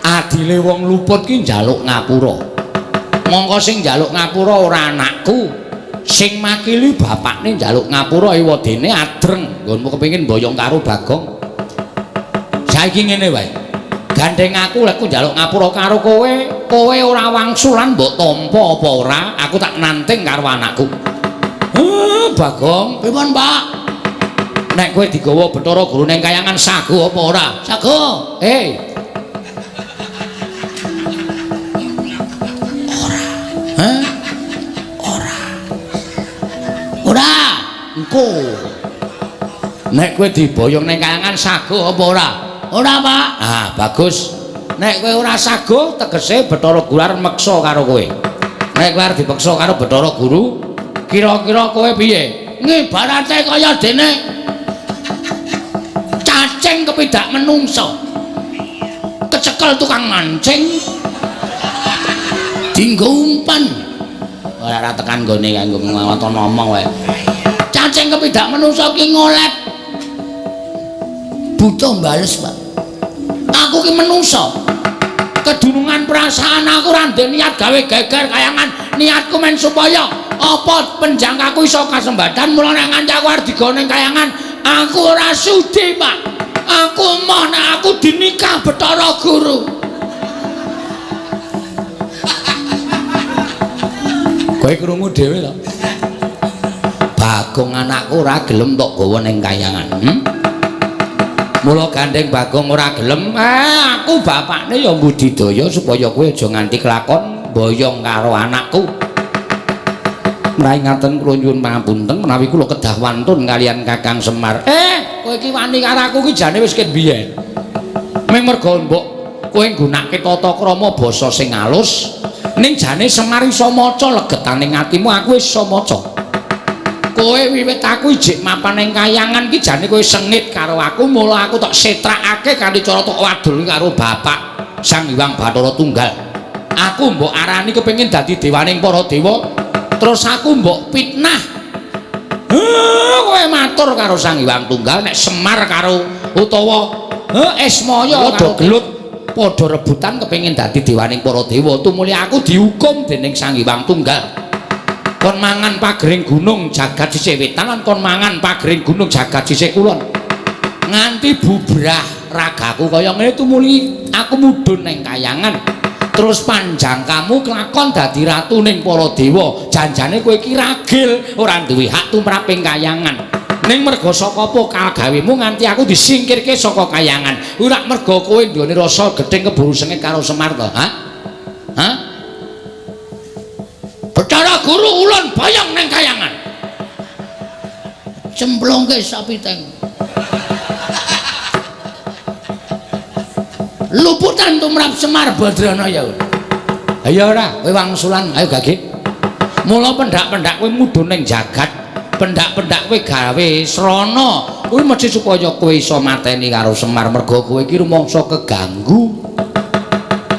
Adile wong luput ki njaluk ngapura. Mongko sing njaluk ngapura ora anakku. Sing makili bapakne njaluk ngapura ewadene adreng. Nggonmu kepengin mboyong karo Bagong. Saiki ngene wae. Gandeng aku lek njaluk ngapura karo kowe, kowe ora wangsulan mbok tampa apa ora, aku tak nanting karo anakku. Bagong, Pripun, Pak? Nek kowe digawa Bathara Guru ning kayangan sago apa ora? Sago. Ora. Hah? Ora. Ora. Engko. Nek kowe diboyong ning kayangan sago apa ora? Ora, Pak. Ah, bagus. Nek kowe ora sago, tegese Bathara Guru arep meksa karo kowe. Nek kowe arep dipeksa karo Bathara Guru, kira-kira kowe piye? Ngibarate kaya dene cacing kepidak menungso. Kecekel tukang mancing. Dinggo umpan. Ora tekan nggone kanggo waton ngomong wae. Cacing kepidak menungso ki ngolet. Buta bales, Pak. Aku ki menungso. Kedunungan perasaan aku ora ndek niat gawe geger kayangan. Niatku men supaya apa penjangkaku iso kasembadan, mula nek nganti aku arep digawa ning kayangan, aku ora sudi, Pak. Aku emoh nek aku dinikah Bathara Guru. Kowe krungu dhewe to? Bagong anakku ora gelem tok gawa ning kayangan. Mula gandeng Bagong ora gelem, aku bapakne ya mbudidaya supaya kowe aja nganti kelakon boyong karo anakku. Mraih ngaten kula nyuwun pangapunten menawi kula kedah wantun kaliyan Kakang Semar. Kowe iki wani karo aku iki jane wis ket biyen. Ming merga mbok kowe nggunakake tata krama basa sing alus, ning jane Semar iso maca legetane atimu, aku wis iso maca. Kowe wiwit aku ijik mapan ning kayangan iki jane kowe sengit karo aku, mula aku tok setrakake kanthi cara tok wadul karo bapak Sang Hyang Bathara Tunggal. Aku mbok arani kepengin dadi dewaning para dewa, terus aku mbok fitnah. Kowe matur karo Sang Hyang Tunggal nek Semar karo utawa Ismaya padha gelut, padha rebutan kepengin dadi dewaning para dewa, tumuli aku dihukum dening Sang Hyang Tunggal. Kon mangan pagering gunung jagat sisih wetan lan kon mangan pagering gunung jagat sisih kulon. Nganti bubrah ragaku kaya ngene tumuli aku mudhun ning kayangan. Terus panjang kamu kelakon dadi ratu ning para dewa. Janjane kowe iki ragil, ora duwe hak tumrap ing kayangan. Ning merga saka apa kagawemu nganti aku disingkirke saka kayangan. Ora merga kowe nduweni rasa gething keburu sengit karo Semar to, ha? Ha? Bathara Guru ulun boyong ning kayangan. Cemplungke sapi teng. Luputan tumrap Semar Badranaya. Ayo ora, kowe wangsulan, ayo gage. Mula pendak-pendak kowe mudhun ning jagat, pendak-pendak kowe gawe srana, kuwi mesti supaya kowe iso mateni karo Semar merga kowe iki rumangsa keganggu.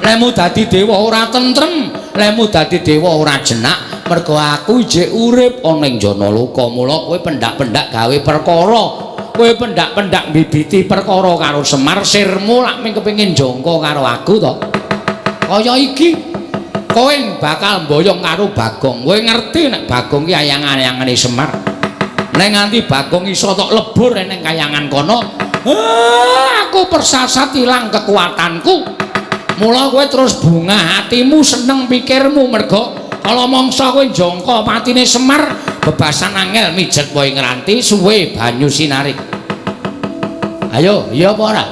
Lemu dadi dewa ora tentrem, lemu dadi dewa ora jenak, merga aku ijik urip ana ing Janaloka. Mula kowe pendak-pendak gawe perkara, kowe pendak-pendak mbibiti perkara karo Semar, sirmu lak mung kepengin jangka karo aku to. Kaya iki Kowe bakal mboyong karo Bagong. Kowe ngerti nek Bagong ki ayang-ayangane Semar. Nek nganti Bagong iso tok lebur ning kayangan kono, aku persasat ilang kekuatanku. Mula kowe terus bungah hatimu, seneng pikirmu mergo kala mangsa kowe jangka patine Semar, bebasan angel mijet wae ngranti suwe banyu sinarik. Ayo, iya apa ora?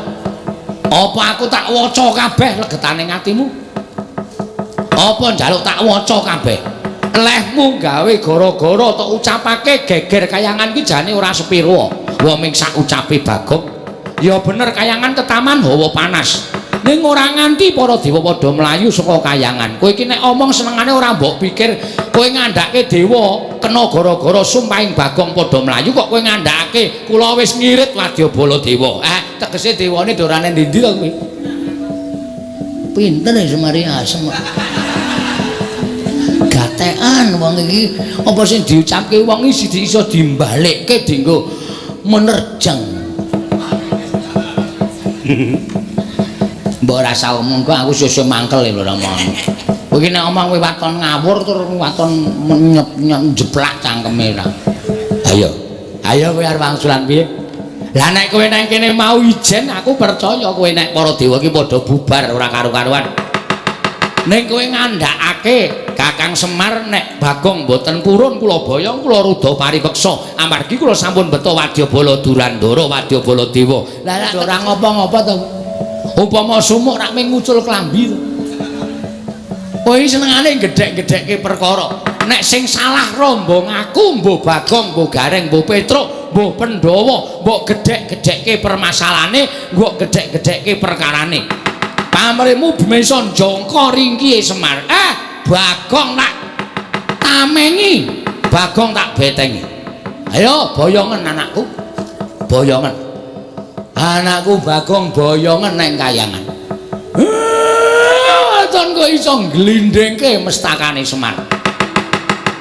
Apa aku tak waca kabeh legetane atimu? Apa njaluk tak waca kabeh? Lehmu gawe gara-gara tok ucapake geger kayangan ki jane ora sepiro. Wong ming sak ucape Bagong. Ya bener kayangan ketaman hawa panas. Ning ora nganti para dewa padha mlayu saka kayangan. Kowe iki nek omong senengane ora mbok pikir, kowe ngandhake dewa kena gara-gara sumpahing Bagong padha mlayu kok kowe ngandhake kula wis ngirit wadyabala dewa. Tegese dewane dorane ndi-ndi to kowe? Pinter Semari asem. Gatekan wong iki apa sing diucapke wong iki iso dimbalekke dienggo menerjang. Mbok ora usah omong kok aku sesuk mangkel lho omong. Kowe iki nek omong kowe waton ngawur tur waton nyeplak cangkeme ra. Ayo. Ayo kowe arep wangsulan piye? Lah nek kowe nang kene mau ijen aku percaya kowe nek para dewa iki padha bubar ora karu-karuan. Ning kowe ngandhakake Kakang Semar nek Bagong mboten purun kula boyong kula rudha paripeksa amargi kula sampun beto wadyabala Durandara wadyabala dewa. Lah ora ngopo-ngopo to. Upama sumuk rak mung ngucul klambi to. Kowe senengane gedhek-gedhekke perkara. Nek sing salah rombong aku mbuh Bagong, mbuh Gareng, mbuh Petruk, mbuh Pandhawa, mbok gedhek-gedhekke permasalahane, mbok gedhek-gedhekke perkarane. Pamrihmu bisa njangka ringkihe Semar. Bagong tak tamengi, Bagong tak betengi. Ayo boyongen anakku. Boyongen. Anakku Bagong boyongen nang kayangan. Waton kowe iso ngglindhingke mestakane Semar.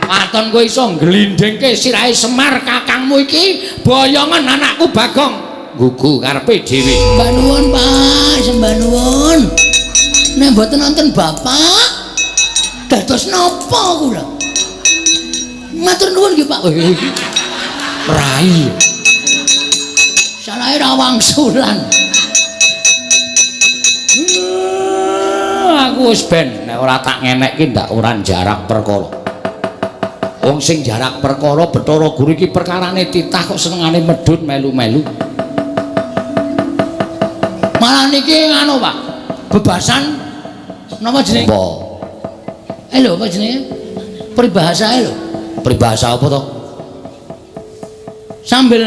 Waton kowe iso ngglindhingke sirahe Semar kakangmu iki, boyongen anakku Bagong. Gugu karepe dhewe. Sembah nuwun, Pak, sembah nuwun. Nek mboten nonton Bapak, dados napa kula? Matur nuwun nggih, Pak. Rai. Salahe ra wangsulan. Aku wis ben nek ora tak ngenekke ndak ora jarak perkara. Wong sing jarak perkara Bathara Guru iki perkarane titah kok senengane medhun melu-melu. Malah niki nganu, Pak. Bebasan napa jenenge? Apa? Lho, apa jenenge? Peribahasa lho. Peribahasa apa to? Sambil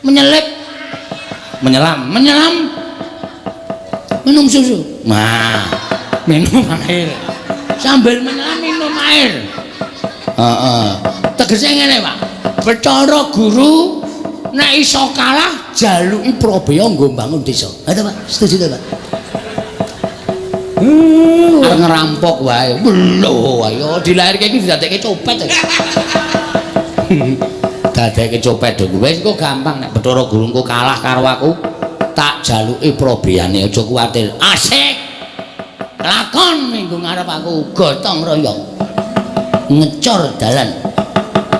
menyelip, menyelam, menyelam minum susu. Nah, minum air. Sambil menyelam minum air. Heeh. Tegese ngene, Pak. Bathara Guru nek iso kalah jaluki Prabeya nggo mbangun desa. Ha to, Pak? Setuju to, Pak? Arep ngerampok wae. Lho, ayo dilairke iki didadekke copet. Dadekke copet do. Wis engko gampang nek Bathara Guru engko kalah karo aku, tak jaluki probeyane aja kuwatir. Asik. Lakon minggu ngarep aku gotong royong. Ngecor dalan.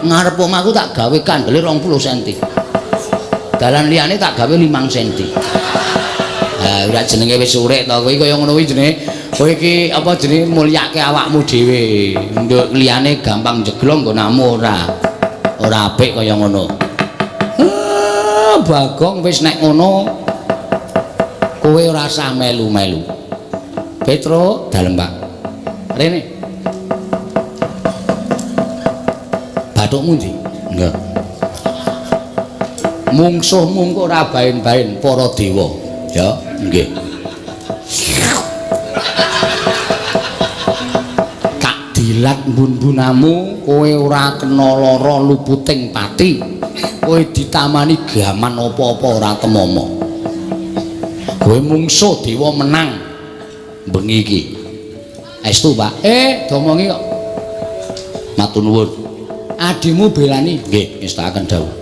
Ngarep omahku tak gawe kandele 20 cm. Dalan liyane tak gawe 5 cm. Ha ora jenenge wis urip to kowe kaya ngono kuwi jenenge kowe iki apa jenenge mulyake awakmu dhewe. Nduk liyane gampang jeglong nggonamu ora. Ora apik kaya ngono. Bagong wis nek ngono kowe ora usah melu-melu. Petro dalem, Pak. Rene. Bathukmu ndi? Nggih. Mungsuhmu engko ora baen-baen para dewa. Ya, nggih. Tak dilat mbun-mbunamu, kowe ora kena lara luputing pati. Kowe ditamani gaman apa-apa ora temama. Kowe mungsuh dewa menang bengi iki. Estu, Pak. Domongi kok. Matur nuwun. Adimu belani. Nggih, ngestakaken dawuh.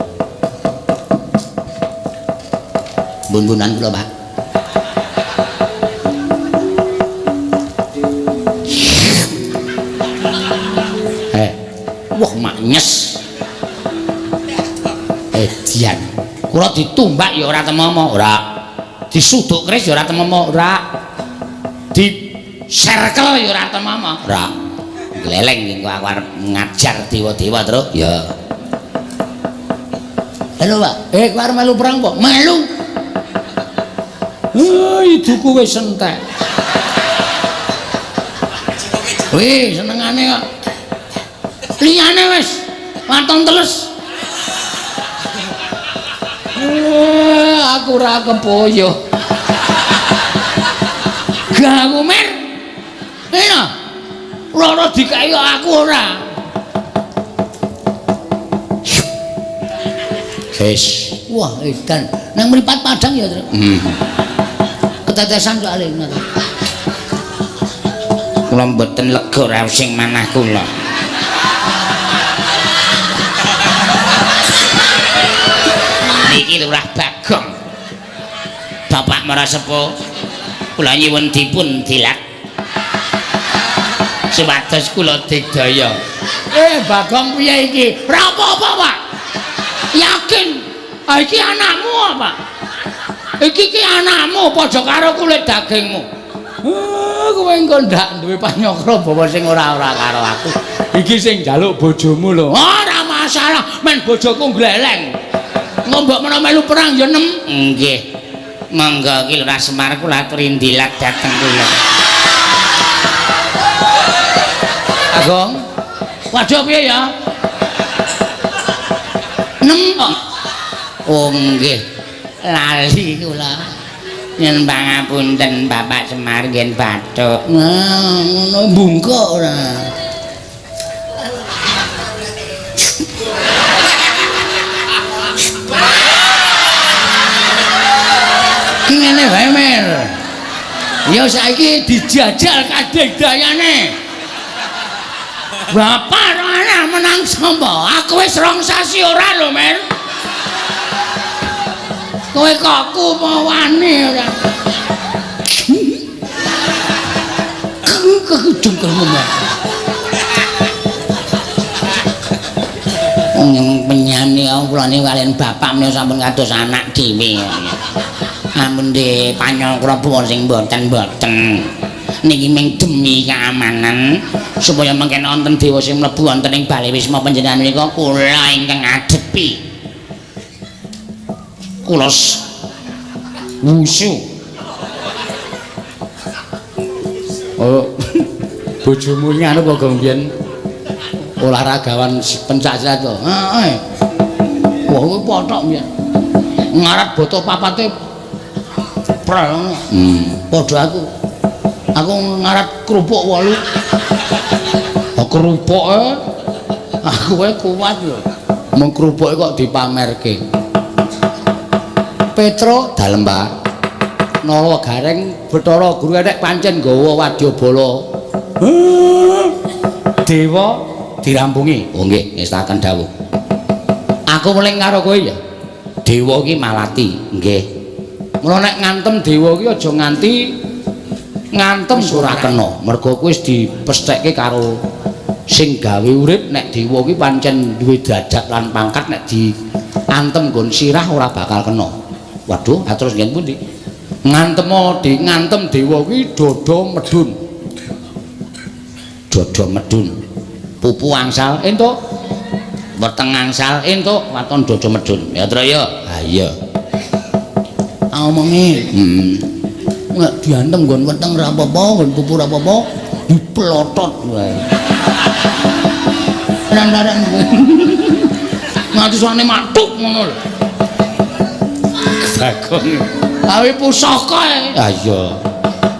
Mbun-mbunan kula, Pak. Nyes. Edian. Kula ditumbak ya ora temomo, ora. Disuduk keris ya ora temomo, ora. Di serkel ya ora temomo, ora. Gleleng engko aku arep ngajar dewa-dewa, Truk. Ya. Halo, Pak. Kowe arep melu perang apa? Melu. Iduku wis entek. Wih, senengane kok. Liyane wis waton teles. Aku ora kepoyo. Gak aku mer. Enak. Loro dikeki aku ora. Wis. Wah, edan. Nang mripat padang ya, Truk. Ketetesan soalé ngono. Kula mboten lega raos sing manah kula. Niki Lurah Bagong. Bapak Marasepuh, kula nyuwun dipun dilat. Supados kula digdaya. Bagong piye iki? Ora apa-apa, Pak. Yakin. Ah, iki anakmu apa? Iki ki anakmu padha karo kulit dagingmu. Kowe engko ndak duwe panyokra bawa sing ora-ora karo aku. Iki sing njaluk bojomu lho. Ora masalah, men bojoku gleleng. Engko mbok menawa melu perang ya nem. Nggih. Monggo ki Lurah Semar kula aturi ndilat dhateng kula. Bagong. Waduh piye ya? Nem kok. Oh nggih. Lali kula. Nyuwun pangapunten Bapak Semar ngen bathuk. Nah, ngono bungkuk ora. Ki ngene wae, Mer. Ya saiki dijajal kadigdayane. Bapak ora menang sapa? Aku wis 2 sasi ora lho, Mer. Kowe kok aku apa wani ora? Kekejungkelmu, Mer. Wong penyane kula niku kaliyan bapak menika sampun kados anak dhewe. Ampun de panyokra buwon sing mboten-mboten. Niki ming demi keamanan supaya mengken wonten dewa sing mlebu wonten ing bale wisma panjenengan menika kula ingkang ngadepi. Kula wusu. Oh. Bojomu iki anu apa Gong biyen olahragawan pencak silat to? Heeh. Wah, kuwi pothok biyen. Ngarat boto papate prel ngono. Padha aku. Aku ngarat kerupuk 8. Oh, kerupuke aku wae kuat lho. Mung kerupuke kok dipamerke. Petro dalem, Pak. Nala Gareng Bathara Guru nek pancen nggawa wadyabala. Dewa dirampungi. Oh nggih, ngestaken dawuh. Aku weling karo kowe ya. Dewa ki malati, nggih. Mula nek ngantem dewa ki aja nganti ngantem ora kena. Mergo kuwi wis dipesthekke karo sing gawe urip nek dewa ki pancen duwe derajat lan pangkat nek diantem nggon sirah ora bakal kena. Waduh, terus ngen pundi? Ngantem dewa ki dada medhun. Dada medhun. Pupu angsal entuk, weteng angsal entuk, waton dada medhun. Ya Tru ya. Ha iya. Omongi. Nek diantem nggon weteng ora apa-apa, nggon pupu ora apa-apa, diplotot wae. Lantaran nganti suwane matuk ngono lho. Bagong. Gawe pusaka e. Ha iya.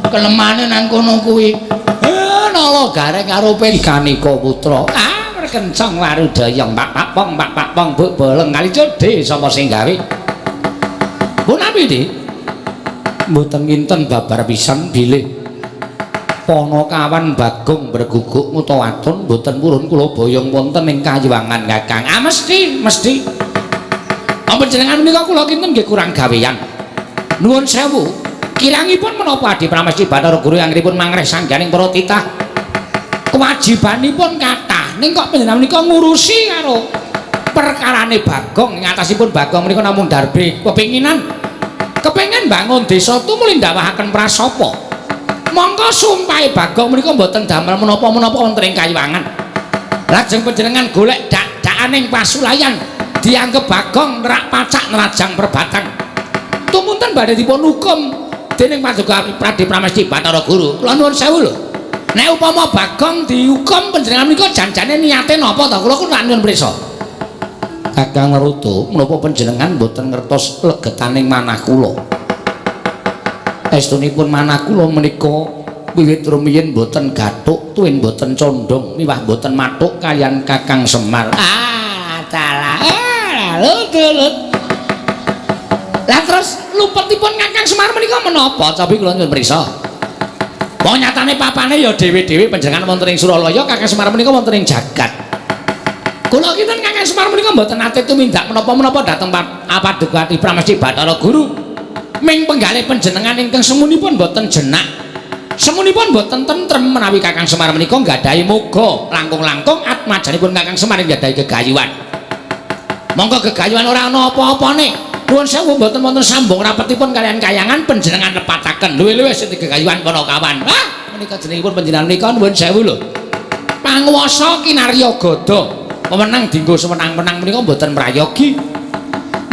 Kelemane nang kono kuwi. Nala Gareng karo Kanika putra. Ah, merkencang warudaya pak pak pong pak pak pong buk boleng kali jodhe sapa sing gawe. Punapi, Dik? Mboten nginten babar pisan bilih Panakawan Bagong berguguk mutawatun mboten purun kula boyong wonten ing kayuwangan Kakang. Ah mesti, mesti. Panjenengan menika kula kinten nggih kurang gawean. Nuwun sewu. Kirangipun menapa Adi Pramesti Bathara Guru anggenipun mangreh sangganing para titah. Kewajibanipun kathah Ning kok panjenengan menika ngurusi karo perkarane Bagong. Ing atasipun Bagong menika namung darbe kepinginan kepengin bangun desa tumuli ndawahaken prasapa. Mongko sumpahe Bagong menika mboten damel menapa-menapa wonten ing Kayuwangan. Lajeng panjenengan golek dak-dakaning pasulayan dianggep Bagong nerak pacak nerajang perbatang. Tumunten badhe dipun hukum dening Paduka Pradi Pramesti Bathara Guru. Kula nuwun sewu lho. Nek upama Bagong dihukum panjenengan menika janjane niate napa ta? Kula ku nak nyuwun prisa. Kakang Narada, menapa panjenengan mboten ngertos legetaning manah kula? Estunipun manah kula menika wiwit rumiyin mboten gathuk, tuwin mboten condong, miwah mboten mathuk kaliyan Kakang Semar. Ah, dalah. Ah, lut. Lah terus lupetipun Kakang Semar menika menapa? Cobi kula nyuwun prisa. Wong nyatane papane ya dhewe-dhewe, panjenengan wonten ing Suralaya, Kakang Semar menika wonten ing jagat. Kula kinten Kakang Semar menika mboten nate tumindak menapa-menapa dhateng Paduka Pramesti Bathara Guru. Ming penggalih panjenengan ingkang semunipun mboten jenak. Semunipun mboten tentrem menawi Kakang Semar menika nggadahi moga langkung-langkung atmajanipun Kakang Semar nggadahi gegayuhan. Monggo gegayuhan ora ana apa-apane. Nuwun sewu mboten wonten sambung rapetipun kaliyan kayangan panjenengan lepataken. Luwih-luwih sing gegayuhan Panakawan. Wah, menika jenengipun panjenengan menika nuwun sewu lho. Panguwasa kinarya gada. Wewenang dinggo sewenang-wenang menika mboten prayogi.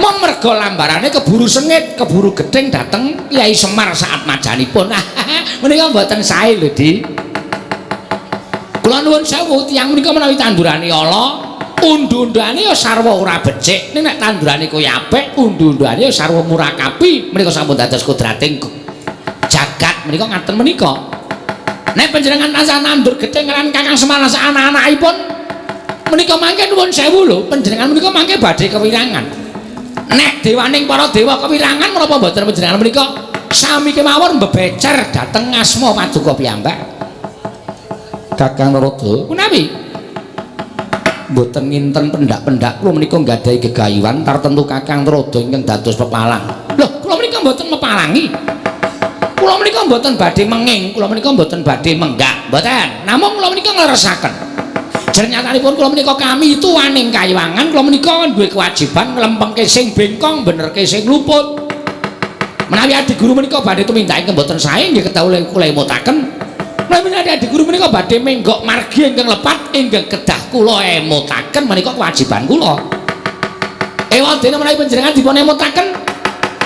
Mung merga lambarane keburu sengit, keburu gething dhateng Kyai Semar saat majanipun. Menika mboten sae lho, Di. Kula nuwun sewu tiyang menika menawi tandurane ala, undu-undane ya sarwa ora becik. Ning nek tandurane kuwi apik, undu-undane ya sarwa murakapi. Menika sampun dados kodrating jagat menika ngaten menika. Nek panjenengan tansah nandur gething lan Kakang Semar sak anak-anakipun menika mangke nuwun sewu lho, panjenengan menika mangke badhe kewirangan. Nek dewaning para dewa kewirangan menapa mboten panjenengan menika sami kemawon mbebecer dhateng asma paduka piyambak. Kakang Narada, menawi mboten nginten pendak-pendak kula menika nggadahi gegayuhan tartemtu Kakang Narada ingkang dados pepalang. Lho, kula menika mboten mepalangi. Kula menika mboten badhe menging, kula menika mboten badhe menggak, mboten. Namung kula menika ngleresaken. Jernyatanipun kula menika kami tuwaning Kayuwangan, kula menika duwe kewajiban nglempengke sing bengkong, benerke sing luput. Menawi adi guru menika badhe tumindak ingkang mboten sae nggih kedah kula emutaken. Menawi adi guru menika badhe menggok margi ingkang lepat ingkang kedah kula emutaken menika kewajiban kula. Ewadene menawi panjenengan dipun emutaken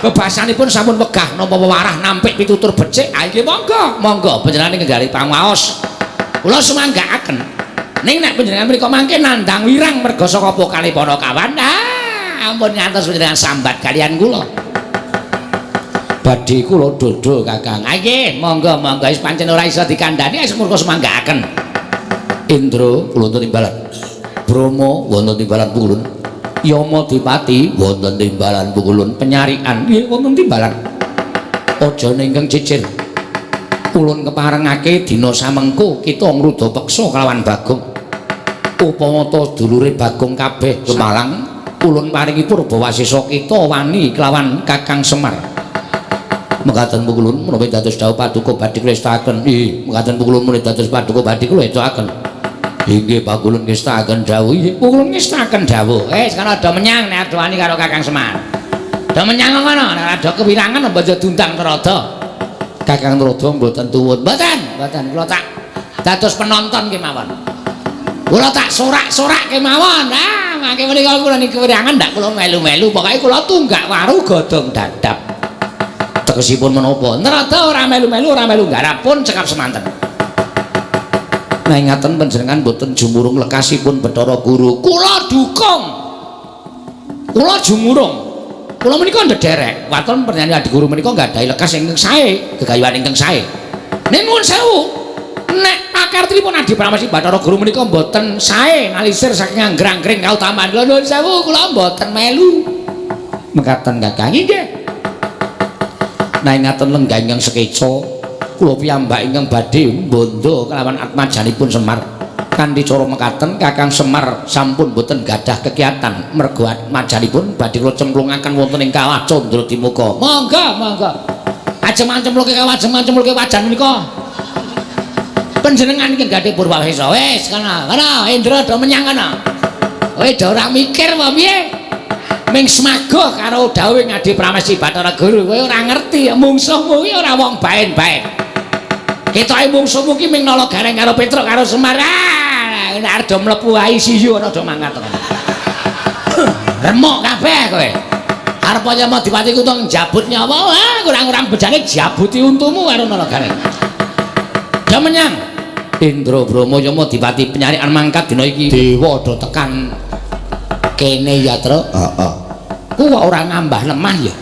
bebasanipun sampun wegah napa wewarah nampik pitutur becik, ha nggih monggo, monggo panjenengan nggali pangaos. Kula sumanggaaken. Ning nek panjenengan mriku mangke nandhang wirang merga saka pokale Panakawan, ah ampun ngantos panjenengan sambat kaliyan kula. Badhe kula dodol Kakang. Ah nggih, monggo monggo wis pancen ora iso dikandhani wis murka sumanggaaken. Indra kula timbalan. Brahma wonten timbalan pukulun. Yama Dipati wonten timbalan pukulun. Penyarikan nggih wonten timbalan. Aja ingkang cicir. Ulun keparengake dina samengko kita ngruda peksa kelawan Bagong. Upama ta dulure Bagong kabeh Kemalang, ulun paringi purbawasesa kita wani kelawan Kakang Semar. Mekaten pukulun menawi dados dawuh paduka badhe kula estakaken. Nggih, mekaten pukulun menawi dados paduka badhe kula estakaken. Inggih pakulun ngestakaken dawuh. Inggih, pukulun ngestakaken dawuh. Sekarang ada menyang nek ada wani karo Kakang Semar. Do menyang ngono, nek ada kewirangan aja diundang Narada. Kakang Narada mboten tuwun. Mboten, mboten kula tak dados penonton kemawon. Kula tak sorak-sorak kemawon. Ah, mangke menika kula niki kewirangan ndak kula melu-melu, pokoke kula tunggak waru godhong dadap. Tegesipun menapa? Narada ora melu-melu, ora melu nggarap pun cekap semanten. Nah ngaten panjenengan mboten jumurung lekasipun Bathara Guru. Kula dukung. Kula jumurung. Kula menika ndederek. Waton panjenengan Adi Guru menika nggadahi lekas ingkang sae, gegayuhan ingkang sae. Ning nuwun sewu, nek pakartinipun Adi Pramesti Bathara Guru menika mboten sae ngalisir saking anggrang-anggreng kautaman. Kula nuwun sewu, kula mboten melu. Mekaten Kakang nggih. Nah ngaten lenggah ingkang sekeca, kula piyambak ingkang badhe bondo kelawan atmajanipun Semar. Kanthi cara mekaten Kakang Semar sampun boten gadah kegiatan mergo atmajanipun badhe kula cemplungaken wonten ing Kawah Candradimuka. Monggo, monggo. Ajeng mancemplungke kawah, ajeng mancemplungke wajan menika. Panjenengan iki gadhe purwawesa. Wis kana, kana Indra do menyang kana. Kowe do ora mikir apa piye? Ming semagoh karo dawuhe Ngadi Pramesti Bathara Guru, kowe ora ngerti mungsuhmu kuwi ora wong baen-baen. Ketoke mungsuhmu ki ming nala gareng karo Petruk karo Semar. Ah, nek arep do mlebu ICU ana do mangkat. Remuk kabeh kowe. Arep Yamadipati kutha njabut nyawa, ah kurang-kurang bejane jabuti untumu karo nala gareng. Do menyang Indra Brama Yamadipati penyarikan mangkat dina iki. Dewa do tekan kene ya, Truk. Heeh. Ku kok ora ngambah lemah ya.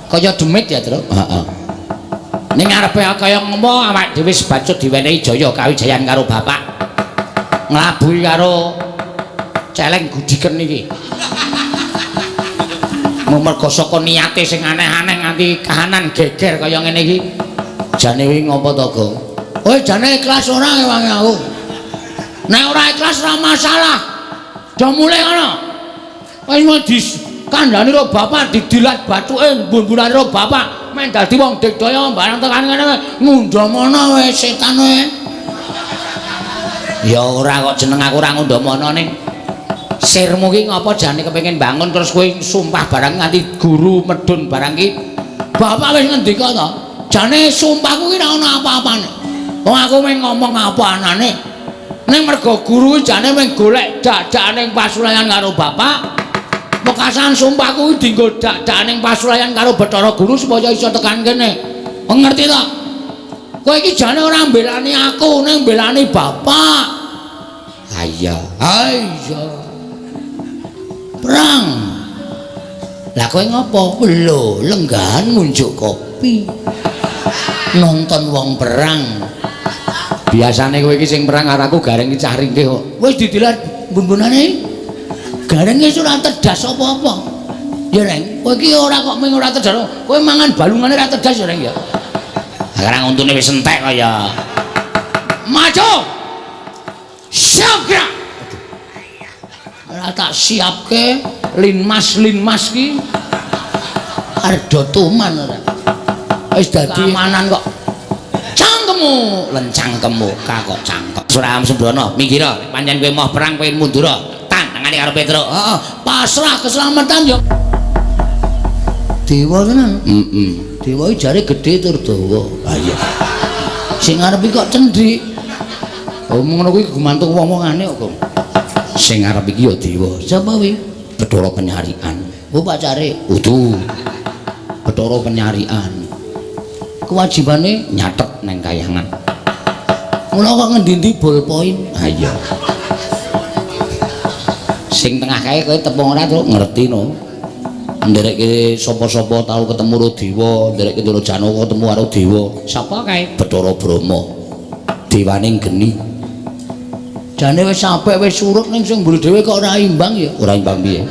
Kaya demit ya, Truk. Heeh. Ning ngarepe kaya ngopo awak dhewe sebacut diwenehi jaya kawijayan karo bapak. Nglabuhi karo celeng gudiken iki. Mergo saka niate sing aneh-aneh nganti kahanan geger kaya ngene iki. Jane wingi ngopo to, Gong? Kowe jane ikhlas ora ngewangi aku? Nek ora ikhlas ora masalah. Do mulih ngono. Wis mau dikandhani karo bapak didilat bathuke mbun-mbunane karo bapak men dadi wong digdaya barang tekan ngene ngundhamana wis setan kowe. Ya ora kok jeneng aku ora ngundhamana ning sirmu ki ngopo jane kepengin bangun terus kowe sumpah barang nganti guru medun barang ki. Bapak wis ngendika to. Jane sumpahku ki ora ono apa-apane. Wong aku mung ngomong apa anane. Ning mergo guru jane mung golek dak-dakane pasulayan karo bapak. Wekasan sumpahku kuwi dienggo dak-dakane pasulayan karo Bathara Guru supaya iso tekan kene. Ngerti to? Kowe iki jane ora mbelani aku, ning mbelani bapak. Ha iya. Ha iya. Perang. Lah kowe ngopo? Lho, lenggahan ngunjuk kopi. Nonton wong perang. Biasane kowe iki sing perang karo aku gareng iki cah ringkih kok. Wis didilat bun-bunane. Gareng wis ora tedas apa-apa. Ya, Reng, kowe iki ora kok mung ora tedas. Kowe mangan balungane ora tedas ya, Reng ya. Sekarang untune wis entek kok ya. Maju. Siap gerak. Ora tak siapke linmas-linmas ki. Ardo tuman ora. Wis dadi keamanan kok. Cangkemmu, lencangkemmu, kok cangkem. Suram Sembrono, minggir nek pancen kowe moh perang kowe mundur. Tantangane karo Petruk. Heeh, pasrah keselamatan ya. Dewa tenan. Heeh. Dewa iki jare gedhe tur dawa. Ha iya. Sing arep iki kok cendhik. Oh ngono kuwi gumantung wong-wongane kok, Gong. Sing arep iki ya dewa. Sapa kuwi? Bathara Penyarikan. Oh pacare. Udu. Bathara Penyarikan. Kewajibane nyatet neng kayangan. Mula kok ngendi-endi ballpoint. Ha iya. Sing tengah kae kowe tepung ora, Truk? Ngerti no. Nderekke sapa-sapa tau ketemu karo dewa, nderekke Ndara Janaka ketemu karo dewa. Sapa kae? Bathara Brahma. Dewaning geni. Jane wis apik wis surut ning sing mburi dhewe kok ora imbang ya. Ora imbang piye?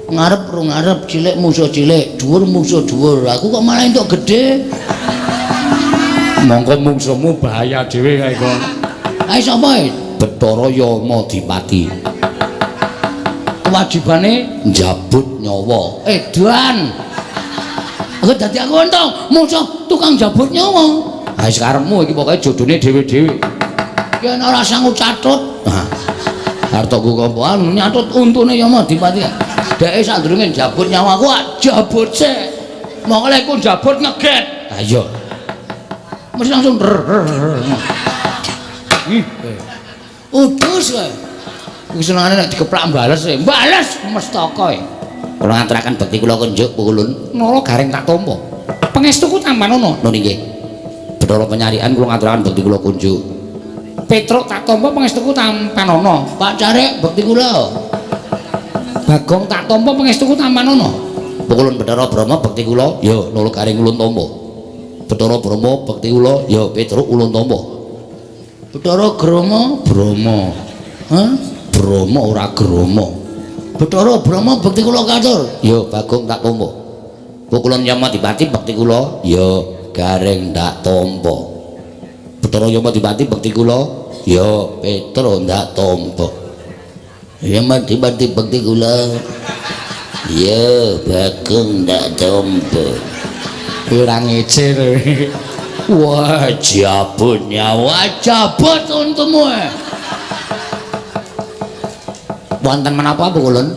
Ngarep ro ngarep, cilik musuh cilik, dhuwur musuh dhuwur. Aku kok malah entuk gedhe. Mongko mungsuhmu bahaya dhewe kae kok. Ae sapa e? Bathara Yamadipati. Kewajibane njabut nyawa. Edan. Aku dadi aku untung musuh tukang jabut nyawa. Ha wis karepmu iki pokoke jodone dhewe-dhewe. Yen ora sanggup catut. Ha. Artoku apa? Anu nyatut untune Yamadipati. Dheke sadurunge njabut nyawaku jabut sik. Mongko lek ku njabut ngeget. Ha iya. Mesti langsung ih. Udus kowe. Iki senengane nek dikeplak bales e. Bales mestaka e. Kula ngaturaken bekti kula kunjuk pukulun. Nala gareng tak tampa. Pangestuku tampanono. Nun inggih. Bathara Penyarikan kula ngaturaken bekti kula kunjuk. Petruk tak tampa pangestuku tampanono. Pak Carik bekti kula. Bagong tak tampa pangestuku tampanono. Pukulun Bathara Brahma bekti kula. Ya Nala gareng ulun tampa. Bathara Brahma bekti kula. Ya Petruk ulun tampa. Bathara Grama Brahma. Hah? Brahma ora Grama. Bathara Brahma bekti kula katur. Ya Bagong tak tampa. Pukulun Yamadipati bekti kula. Ya Gareng ndak tampa. Bathara Yamadipati bekti kula. Ya Petruk ndak tampa. Yamadipati bekti kula. Ya Bagong ndak tampa. Ora ngece. Wah, jabut nyawa, jabut untumu. Wonten menapa Pukulun?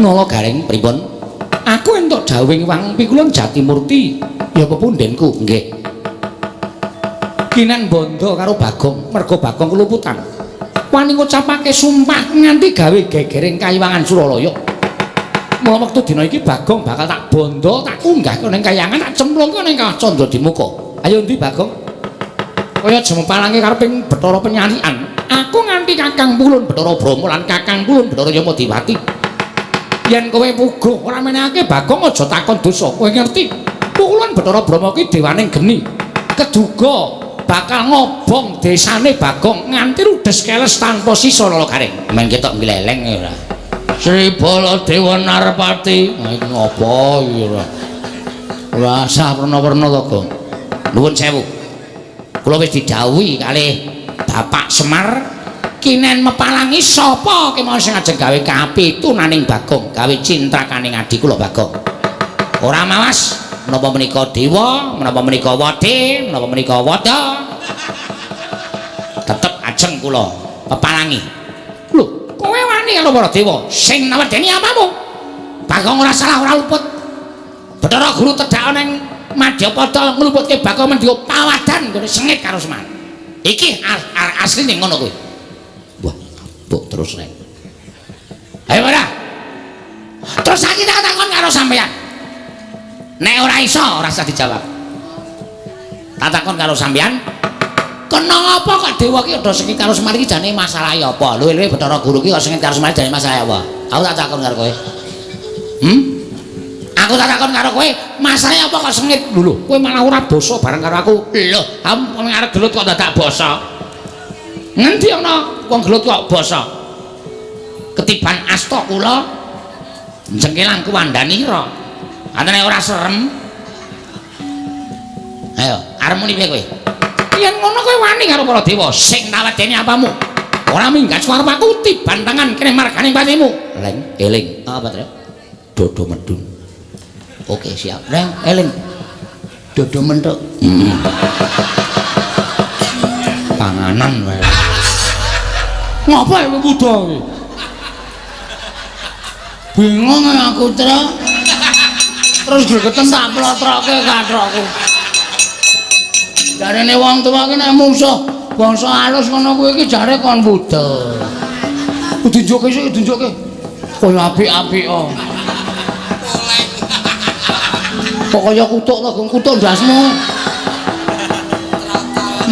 Nala Gareng pripun? Aku entuk dawuhing Wang Pikulun Jatimurti, ya pepundhenku nggih. Kinen bondo karo Bagong, merga Bagong keluputan. Wani ngucapake sumpah nganti gawe gegering kayiwangan Suralaya. Mula wektu dina iki Bagong bakal tak bondo, tak unggahke ning kayangan, tak cemplungke ning Kawah Candra Dimuka. Ayo ndi Bagong? Kaya jemepalange kareping Bathara Penyalikan. Aku nganti Kakang Pulun Bathara Brahma lan Kakang Pulun Bathara Yamadiwati. Yen kowe puguh ora menehake Bagong aja takon dosa. Kowe ngerti? Pulun Bathara Brahma ki dewaning geni. Keduga bakal ngobong desane Bagong nganti rudes keles tanpa sisa Nala Gareng. Men ketok gleleng ora. Sri Baladewa Narpati. Iki ngopo iki ora? Ora sah werna-werna to, Gong. Nuwun sewu. Kula wis didhawuhi kalih Bapak Semar kinen mepalangi sapa kemawon sing ajeng gawe kapitunaning Bagong, gawe cintrakaning adi kula Bagong. Ora mawas menapa menika dewa, menapa menika wade, menapa menika wada. Tetep ajeng kula pepalangi. Lho, kowe wani karo para dewa sing nawedeni apamu? Bagong ora salah ora luput. Bathara Guru tedhak ning Madyapada ngluputke Bagong mendika pawadan nggone sengit karo Semar. Iki asline ngono kuwi. Wah, abuk terus rek. Ayo ora. Terus saiki tak takon karo sampeyan. Nek ora iso ora usah dijawab. Tak takon karo sampeyan, kena apa kok dewa ki udah sengit karo Semar iki jane masalahe apa? Luwe-luwe Bathara Guru ki kok sengit karo Semar jane masalahe apa? Aku tak takon karo kowe. Aku tak takon karo kowe, masalahe apa kok sengit? Lho, kowe malah ora basa bareng karo aku. Lho, wong arep gelut kok dadak basa. Ngendi ana wong gelut kok basa? Ketiban asta kula jengkelang kuwandanira. Antene ora serem. Ayo, arep muni piye kowe? Yen ngono kowe wani karo para dewa sing tawedeni apamu? Ora minggat suara aku tiban tangan kene marganing patimu. Leng, eling. Apa, Tru? Dodo medun. Oke, siap. Leng, eling. Dodo mentuk. Panganan wae. Ngapa kowe wuda iki? Bingung aku, Tru. Terus gregeten tak plotroke kathokku. Jarene wong tuwa ki nek mungsuh bangsa alus ngono kuwi iki jare kon wuda. Diunjuke sik, diunjuke. Kaya apik-apik kok. Kok kaya kutuk to, Gong, kutuk ndasmu.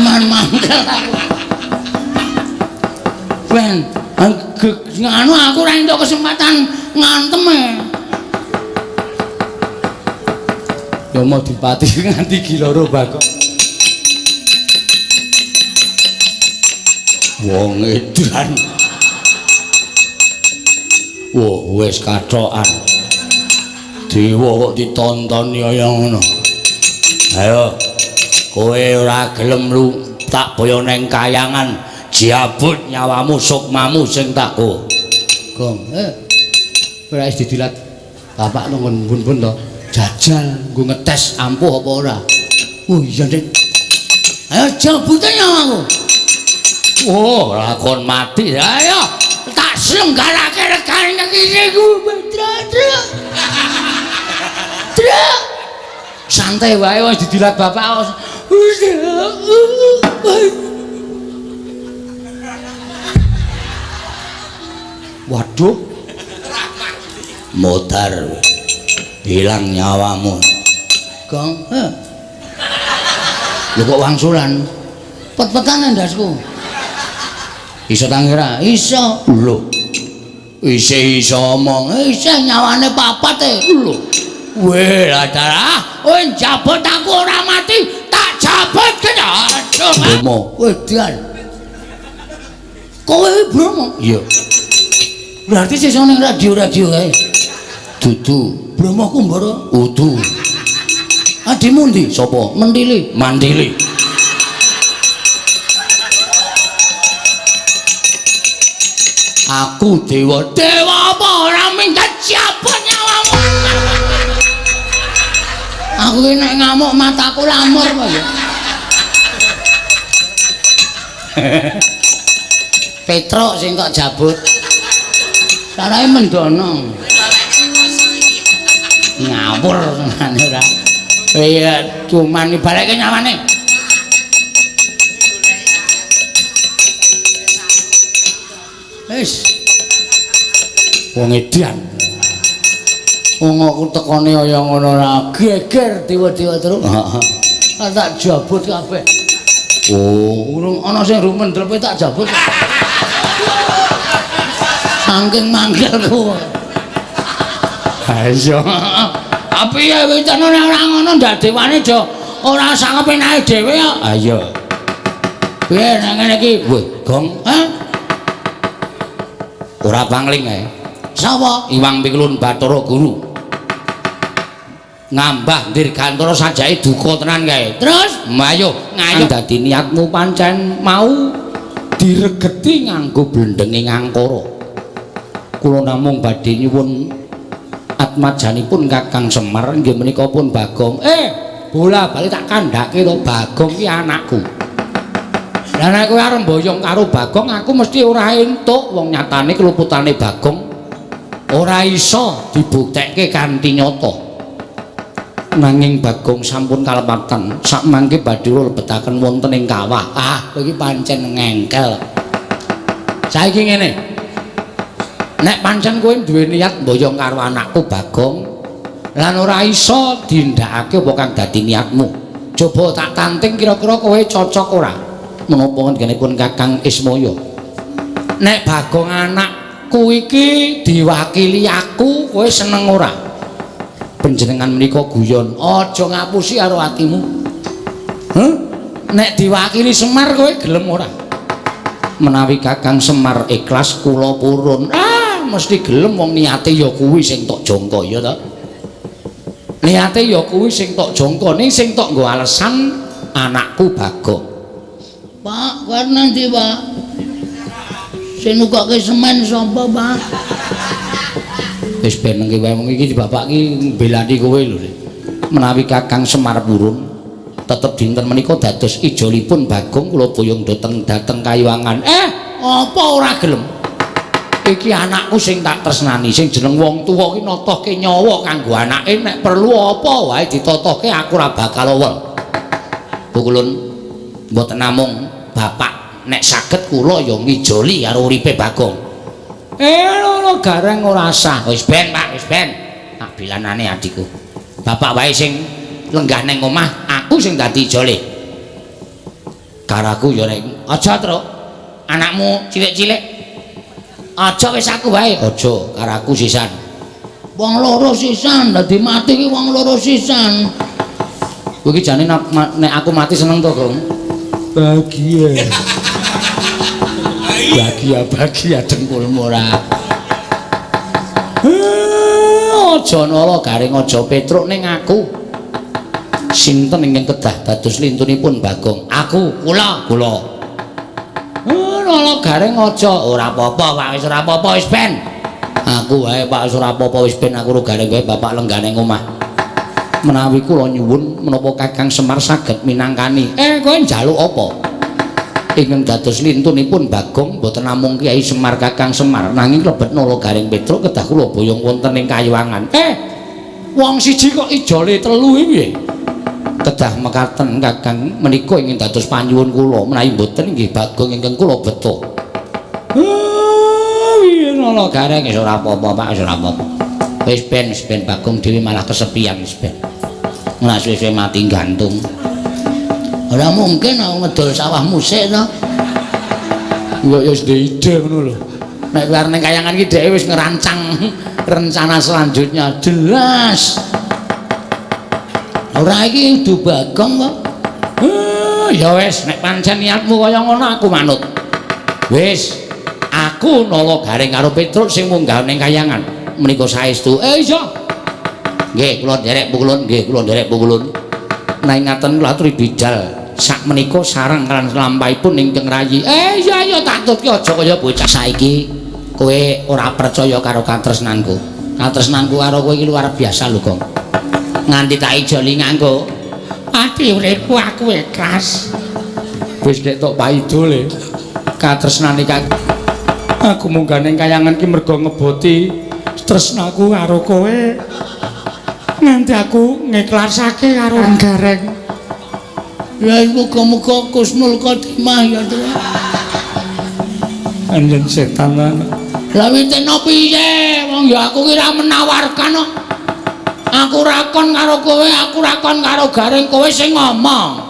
Man mangkel aku. Ben, anu aku ora entuk kesempatan ngantem e. Ya mau dipati nganti giloro Bagong. Wong edan. Wah, wis kathokan. Dewa kok ditontoni kaya ngono. Ayo, kowe ora gelem lu tak boyo neng kayangan, jabut nyawamu sukmamu sing tak go. Gong, ora wis didilat bapak nang bun-bun to. Jajal nggo ngetes ampuh apa ora. Oh iya, Dik. Ayo jabute nyawaku. Oh, lakon mati. Ayo, tak selenggarake regane iki ku. Truk. Truk. Santai wae wis didilat bapak. Waduh. Modar. Hilang nyawamu. Gong, Lho kok wangsulan? Pet-petan ndasku. Iso ta ngira? Iso. Lho. Isih iso omong. Isih nyawane papat e. Lho. Weh, lah darah. Kowe njabut aku ora mati, tak jabut kena. Aduh, Bromo. Wedan. Kowe Bromo? Iya. Berarti sesuk ning radio-radio kae. Dudu. Bromo Kumbara. Udu. Adimu ndi? Sapa? Mentili. Mandili. Aku dewa. Dewa apa ora minggat siapa nyawamu? Aku ki nek ngamuk mataku lamur apa ya? Petruk sing tok jabut. Sarahe mendono. Ngawur tenane ora. Iya, cuman balekke nyawane. Wis. Wong edan. Wong aku tekone kaya ngono ora geger dewa-dewa terus. Heeh. Tak jabut kabeh. Oh, urung ana sing rumendrepe tak jabut. Saking mangkelku. Ha iya. Tapi ya witane ora ngono ndak dewane aja ora sak kepenake dhewe kok. Ha iya. Piye nek ngene iki? Weh, Gong. Hah? Ora pangling ae. Sapa? Iwang Pikulun Bathara Guru. Ngambah dirgantara sajake duka tenan kae. Terus mayo ngayo dadi niatmu pancen mau diregeti nganggo blendenge ngangkara. Kula namung badhe nyuwun atmajanipun Kakang Semar inggih menika pun Bagong. Bola bali tak kandhake to Bagong ki anakku. Lah nek kowe arep mboyong karo Bagong aku mesti ora entuk, wong nyatane keluputane Bagong ora iso dibuktekke kanthi nyata. Nanging Bagong sampun kalepatan sakmangke badhe lebetaken wonten ing kawah. Ah, kowe iki pancen ngengkel. Saiki ngene. Nek pancen kowe duwe niat mboyong karo anakku Bagong lan ora iso dindakake apa kang dadi niatmu. Coba tak tanting kira-kira kowe cocok ora? Menapa ngendikanipun Kakang Ismaya? Nek Bagong anakku iki diwakili aku, kowe seneng ora? Panjenengan menika guyon, aja ngapusi karo atimu. Heh? Nek diwakili Semar kowe gelem ora? Menawi Kakang Semar ikhlas kula purun. Ah, mesti gelem wong niate ya kuwi sing tok jangka ya ta. Niate ya kuwi sing tok jangka, ning sing tok nggo alesan anakku Bagong. Pak, kowe nang ndi, Pak? Sing nukokke semen sapa, Pak? Wis ben nengke wae wong iki bapak iki mbelani kowe lho. Menawi Kakang Semar purun tetep dinten menika dados ijolipun Bagong kula boyong dhateng Kayuwangan. Apa ora gelem? Iki anakku sing tak tresnani, sing jeneng wong tuwa ki notohke nyawa kanggo anake, nek perlu apa wae ditotohke aku ora bakal owel. Pukulun mboten namung bapak, nek saged kula ya ngijoli karo uripe Bagong. Lho gareng ora sah. Wis ben, Pak, wis ben. Tak bilanane adikku. Bapak wae sing lenggah ning omah, aku sing dadi ijole. Karaku ya nek aja, Truk. Anakmu cilik-cilik. Aja wis aku wae. Aja, karaku sisan. Wong loro sisan, dadi mati ki wong loro sisan. Kowe iki jane nek aku mati seneng to, Gong? Bahagia. Bahagia-bahagia dengkulmu ora. Aja nala garing aja Petruk ning aku. Sinten ingkang kedah dados lintunipun Bagong? Aku, kula, kula. Nala garing aja ora apa-apa, Pak, wis ora apa-apa wis ben. Aku wae Pak wis ora apa-apa wis ben aku ro garing wae bapak lenggah ning omah. Menawi kula nyuwun menapa Kakang Semar saged minangkani. Kowe njaluk apa? Ingkang dados lintunipun Bagong mboten namung Kyai Semar Kakang Semar nanging lebet Nala Garing Petruk kedah kula boyong wonten ing Kayuwangan. Wong siji kok ijole telu iki piye? Kedah mekaten Kakang menika ingkang dados panyuwun kula menawi mboten inggih Bagong ingkang kula beto. Piye Nala Garing wis ora apa-apa Pak, wis ora apa-apa. Wis ben Bagong dhewe malah kesepian wis ben. Ora suwe-suwe mati gantung. Ora mungkin aku ngedol sawah musik to. Ya wis ndek ide ngono lho. Nek kowe arep ning kayangan iki dheke wis ngerancang rencana selanjutnya jelas. Ora iki kudu Bagong kok. Ya wis nek pancen niatmu kaya ngono aku manut. Wis, aku Nala Garing karo Petruk sing munggah ning kayangan. Menika saestu. Iya. Nggih, kula nderek pukulun, nggih kula nderek pukulun. Nek ngaten kula aturi bidal sak menika sareng lan lampahipun ingkang rayi. Iya iya tak tutke aja kaya bocah saiki. Kowe ora percaya karo katresnanku. Katresnanku karo kowe iki luar biasa lho, Gong. Nganti tak ijoli nganggo ati uripku aku ikhlas. Wis nek tok paido le. Katresnane kang aku munggah ning kayangan ki mergo ngeboti tresnaku karo kowe. Nganti aku ngiklasake karo Gareng. Ya muga-muga Kusnul Khotimah ya, Tru. Anjen setan lan. Lah witeno piye? Wong ya aku ki ra menawarkan kok. Aku ra kon karo kowe, aku ra kon karo Gareng, kowe sing ngomong.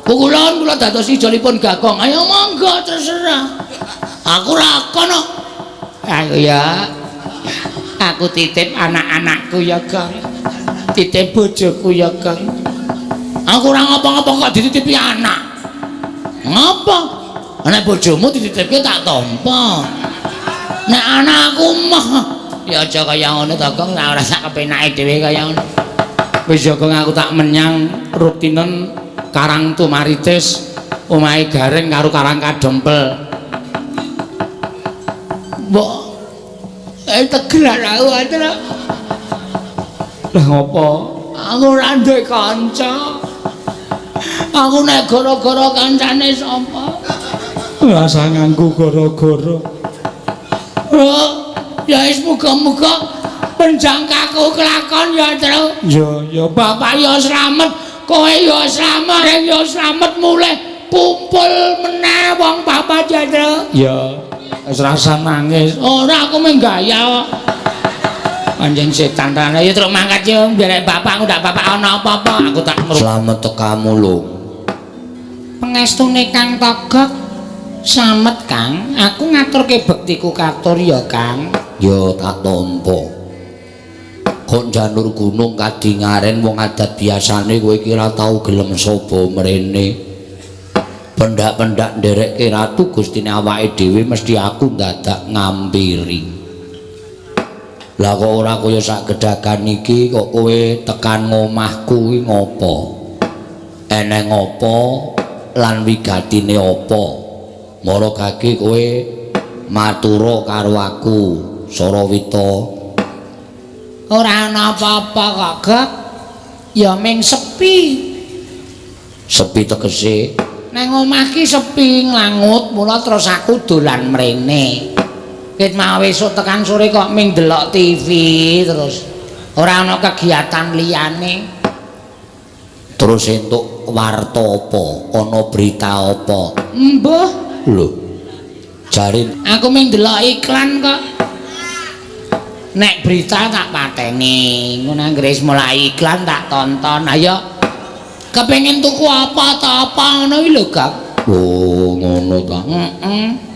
Pukulon kula dados ijolipun Gagong. Ayo monggo terserah. Aku ra kon kok. Aku ya. Aku titip anak-anakku ya, Gong. Titip bojoku ya, Gong. Aku ora ngapa-ngapa kok dititipi anak. Ngapa? Nek bojomu dititipke tak tampa. Nek anakku mah ya aja kaya ngono to, Gong. Ora sak kepenake dhewe kaya ngono. Wis ya, Gong, aku tak menyang rutinen Karang Tumaritis, omahe Gareng karo Karang Kadempel. Mbok tegelan aku, Tru. Lah ngopo? Aku ora duwe kanca. Aku nek gara-gara kancane sapa? Rasa nganggo gara-gara. Oh, ya wis muga-muga penjangkaku kelakon ya, Tru. Ya, ya. Bapak ya slamet, kowe ya slamet, Reng ya slamet, mulih kumpul meneh wong papat ya, Tru. Ya, wis rasa nangis. Ora, aku mung gaya kok. Anjing setan tenan. Ya truk mangkat yo nderek bapak, aku ndak bapak ana apa-apa. Aku tak ngeru. Slamet tekamu lho. Pengestune Kang Togok. Slamet, Kang. Aku ngaturke bektiku katur ya, Kang. Ya tak tampa. Kok janur gunung kadingaren wong adat biasane kowe iki ora tau gelem saba mrene. Pendak-pendak nderekke ratu gustine awake dhewe mesti aku dadak ngampiri. Lah kok ora kaya sak gedagan iki kok kowe tekan ngomahku kuwi ngopo? Eneng apa lan wigatine apa? Mara gage kowe matura karo aku, Sarawita. Ora ana apa-apa kok, Gok. Ya ming sepi. Sepi tegese nang omah ki sepi nglangut, mula terus aku dolan mrene. Ket mau esuk tekan sore kok ming delok TV terus. Ora ana kegiatan liyane. Terus entuk warta apa? Ana berita apa? Embuh. Lho. Jare aku ming delok iklan kok. Nek berita tak pateni, ngono anggere wis mulai iklan tak tonton. Ayo kepengin tuku apa ta apa ngono iki lho, Gak. Oh, ngono ta. Heeh.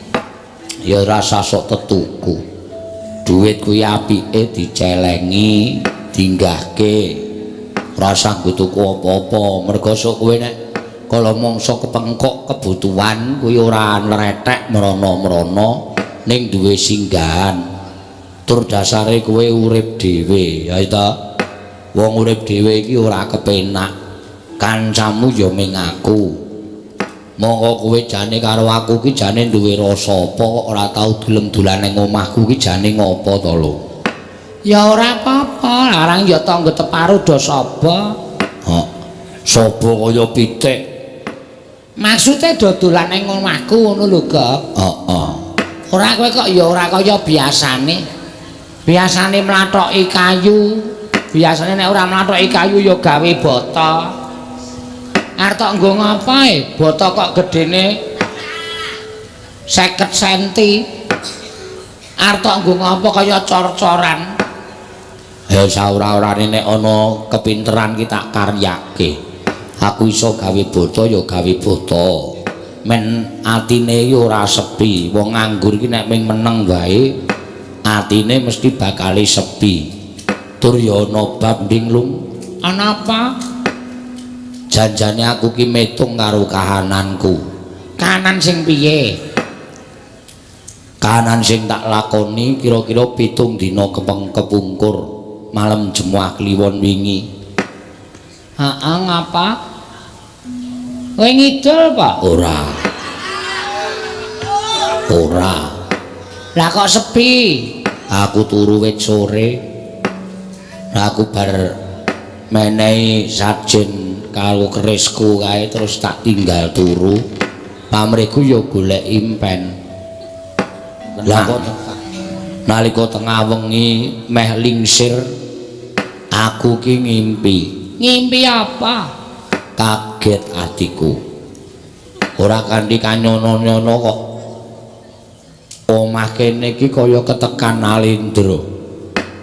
Ya rasa sok tetuku. Duit kuwi apike dicelengi, dinggahke. Rasa nggo tuku apa-apa, mergo sok kowe nek kala mangsa kepengkok kebutuhan kuwi ora nretek mrana-mrana ning duwe singgahan. Tur dasare kowe urip dhewe, ya ta? Wong urip dhewe iki ora kepenak. Kancamu ya ming aku. Monggo kowe jane karo aku ki jane duwe rasa apa kok ora tau gelem dolan ning omahku ki jane ngopo to lho? Ya ora apa-apa, larang ya tangga teparo do saba. Hah. Saba kaya pitik. Maksude do dolan ning omahku ngono lho, Gok. Heeh. Ora kowe kok ya ora kaya biasane. Biasane mlathoki kayu, biasane nek ora mlathoki kayu ya gawe bata. Arep tok nggo ngapa e? Bata kok gedene 50 senti. Arep tok nggo ngapa kaya cor-coran. Ya saora-orane nek ana kepinteran ki tak karyake. Aku iso gawe bata ya gawe bata. Men atine iki ora sepi. Wong nganggur iki nek ming meneng wae atine mesti bakale sepi. Tur ya ana bab nding lung. Ana apa? Janjane aku ki metung karo kahananku. Kahanan sing piye? Kahanan sing tak lakoni kira-kira 7 dina kepungkur malam Jemuah Kliwon wingi. Heeh, ngapa? Kowe ngidul, Pak? Ora. Ora. Lah kok sepi? Aku turu wit sore. Lah aku bar menehi sajen karo kerisku kae terus tak tinggal turu. Pamrihku ya golek impen. Lah kok nalika tengah wengi meh lingsir aku ki ngimpi. Ngimpi apa? Kaget atiku. Ora kanthi kanyono-nyono kok omah kene iki kaya ketekan Nalindra.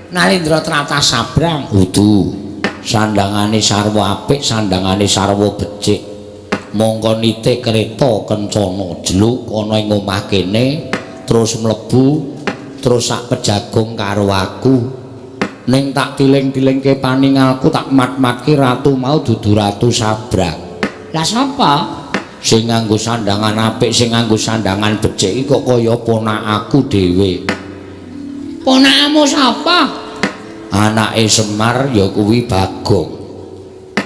Nalindra tlatah Sabrang. Kudu sandangane sarwa apik, sandangane sarwa becik. Mongko nite kereta kencana jeluk ana ing omah kene terus mlebu terus sak pejagung karo aku. Ning tak tiling-tilingke paningalku tak mat-matke ratu mau dudu ratu Sabrang. Lah sapa? Sing nganggo sandangan apik, sing nganggo sandangan becik iki kok kaya ponakaku dhewe. Ponakmu sapa? Anake Semar ya kuwi Bagong.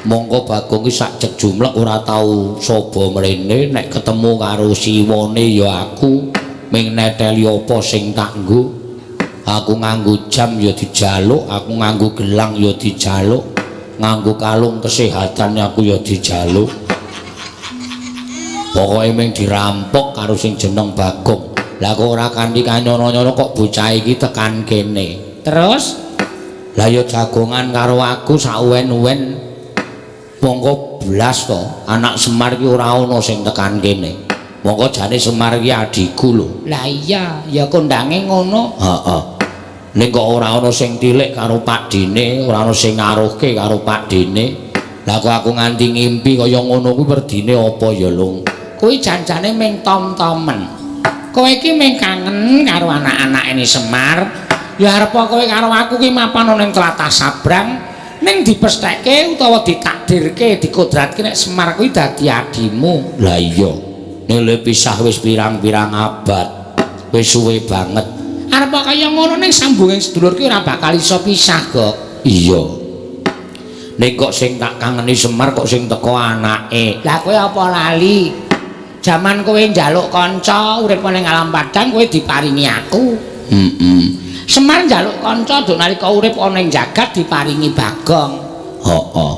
Mongko Bagong ki sak jejumlek ora tau saba mrene, nek ketemu karo siwane ya aku ming neteli apa sing tak nggo. Aku nganggo jam ya dijaluk, aku nganggo gelang ya dijaluk, nganggo kalung kesehatan aku ya dijaluk. Pokoke ming dirampok karo sing jeneng Bagong. Lah kok ora kanthi kanyono-nyono kok bocah iki tekan kene. Terus? Lah ya jagongan karo aku sauwen-uwen. Mongko blas to, anak Semar iki ora ana sing tekan kene. Mongko jane Semar iki adhiku lho. Lah iya, ya kondange ngono. Heeh. Ning kok ora ana sing tilik karo pakdhene, ora ana sing ngaruhke karo pakdhene. Lah kok aku nganti ngimpi kaya ngono kuwi werdine apa ya, Lung? Kuwi janjane ming tom-tomen. Kowe iki ming kangen karo anak-anak ini Semar. Ya arep kowe karo aku ki mapan ana ning tlatah Sabrang, ning dipestheke utawa ditakdirke, dikodratke nek Semar kuwi dadi adimu. Lah iya. Ning le pisah wis pirang-pirang abad. Wis suwe banget. Arep kaya ngono ning sambunging sedulur ki ora bakal iso pisah, Gok. Iya. Ning kok sing tak kangeni Semar kok sing teko anake. Lah kowe apa lali? Jaman kowe njaluk kanca urip ning alam padang kowe diparingi aku. Heeh. Semar njaluk kanca nduk nalika urip ana ing jagat diparingi Bagong. Heeh.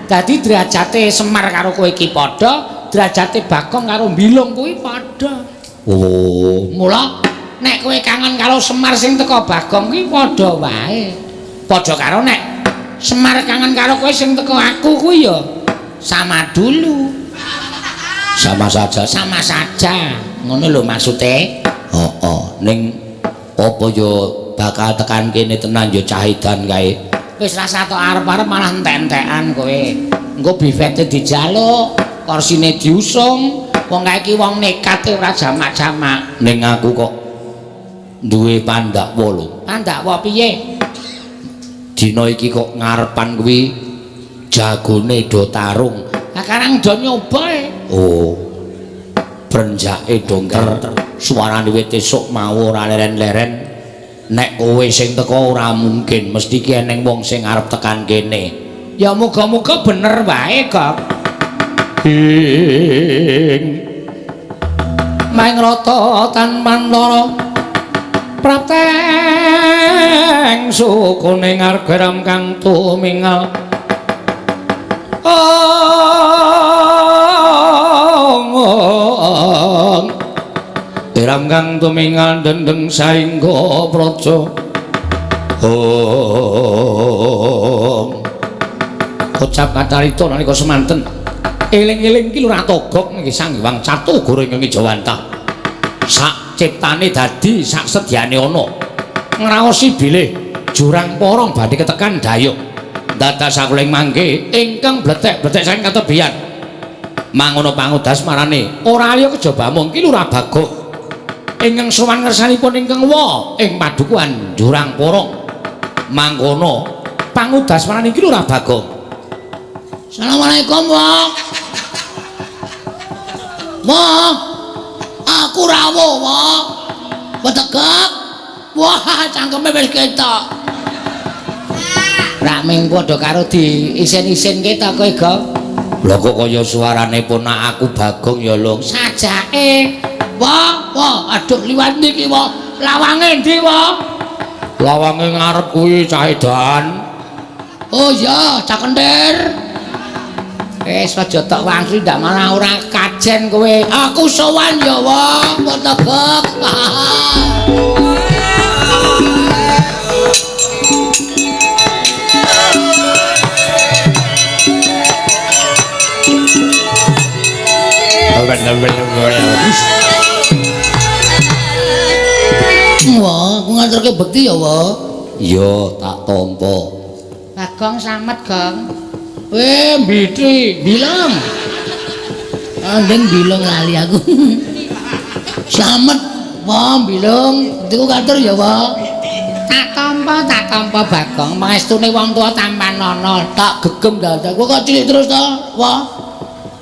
Dadi derajate Semar karo kowe iki padha, derajate Bagong karo Bilung kuwi padha. Oh, mula nek kowe kangen karo Semar sing teko Bagong kuwi padha wae. Padha karo nek Semar kangen karo kowe sing teko aku kuwi ya sama dulu. Sama saja, sama saja. Ngono lho maksude. Heeh, ning apa ya bakal tekan kene tenan ya cah edan kae. Wis rasa tok arep-arep malah entek-entekan kowe. Engko bifete dijaluk, korsine diusung. Wong kae iki wong nekat ora jamak-jamak. Ning aku kok duwe pandakwa lho. Pandakwa piye? Dina iki kok ngarepan kuwi jagone do tarung. Lah karang do nyoba e. Oh. Brenjake dongker, suarane wit esuk mau ora leren-leren. Nek kowe sing teko ora mungkin, mesti ki eneng wong sing arep tekan kene. Ya muga-muga bener wae, Gok. Ing maing rata tanpa lara prapteng sukune ngargaram kang tumingal. Ong tiram kang tumingal dendeng saengga praja. Ong kocap kacarita nalika semanten eling-eling ki Lurah Togok nggih Sang Hyang Catu Guru ingkang Jawantah. Sak ciptane dadi sak sedyane ana ngraosi bilih jurang porong badhe ketekan dayuk dados sakuling mangke ingkang bletek-bletek saking katebian mangono pangudas marane ora liya kejaba mung ki Lurah Bagong ingkang sowan ngersanipun ingkang wa ing padukuhan Jurang Porong. Mangkono pangudas marane ki Lurah Bagong. Assalamualaikum, Wak. Wak, aku rawuh, Wak. Petegak. Wah, cangkeme wis ketok. Rak ming padha karo di isen-isin ketok kowe, Gok. Lha kok kaya suarane ponak aku Bagong ya, Lung. Sajake. Wah, wah, aduh liwat ndi iki, Wak? Lawange ndi, Wak? Lawange ngarep kuwi cah edan. Oh iya, cah kentir. Wis aja tok wangsul ndak malah ora kajen kowe. Aku sowan ya wong, Tegek. Wah, aku nganterke bekti ya, Wah. Iya, tak tampa. Bagong slamet, Gong. Mbiti, bilang. Andeng bilung lali aku. Slamet, wah, bilung. Bektiku katur ya, Wah. Tak tampa Bagong. Pangestune wong tuwa tampan ana, tak gegem dadak. Kowe kok cilik terus to, Wah?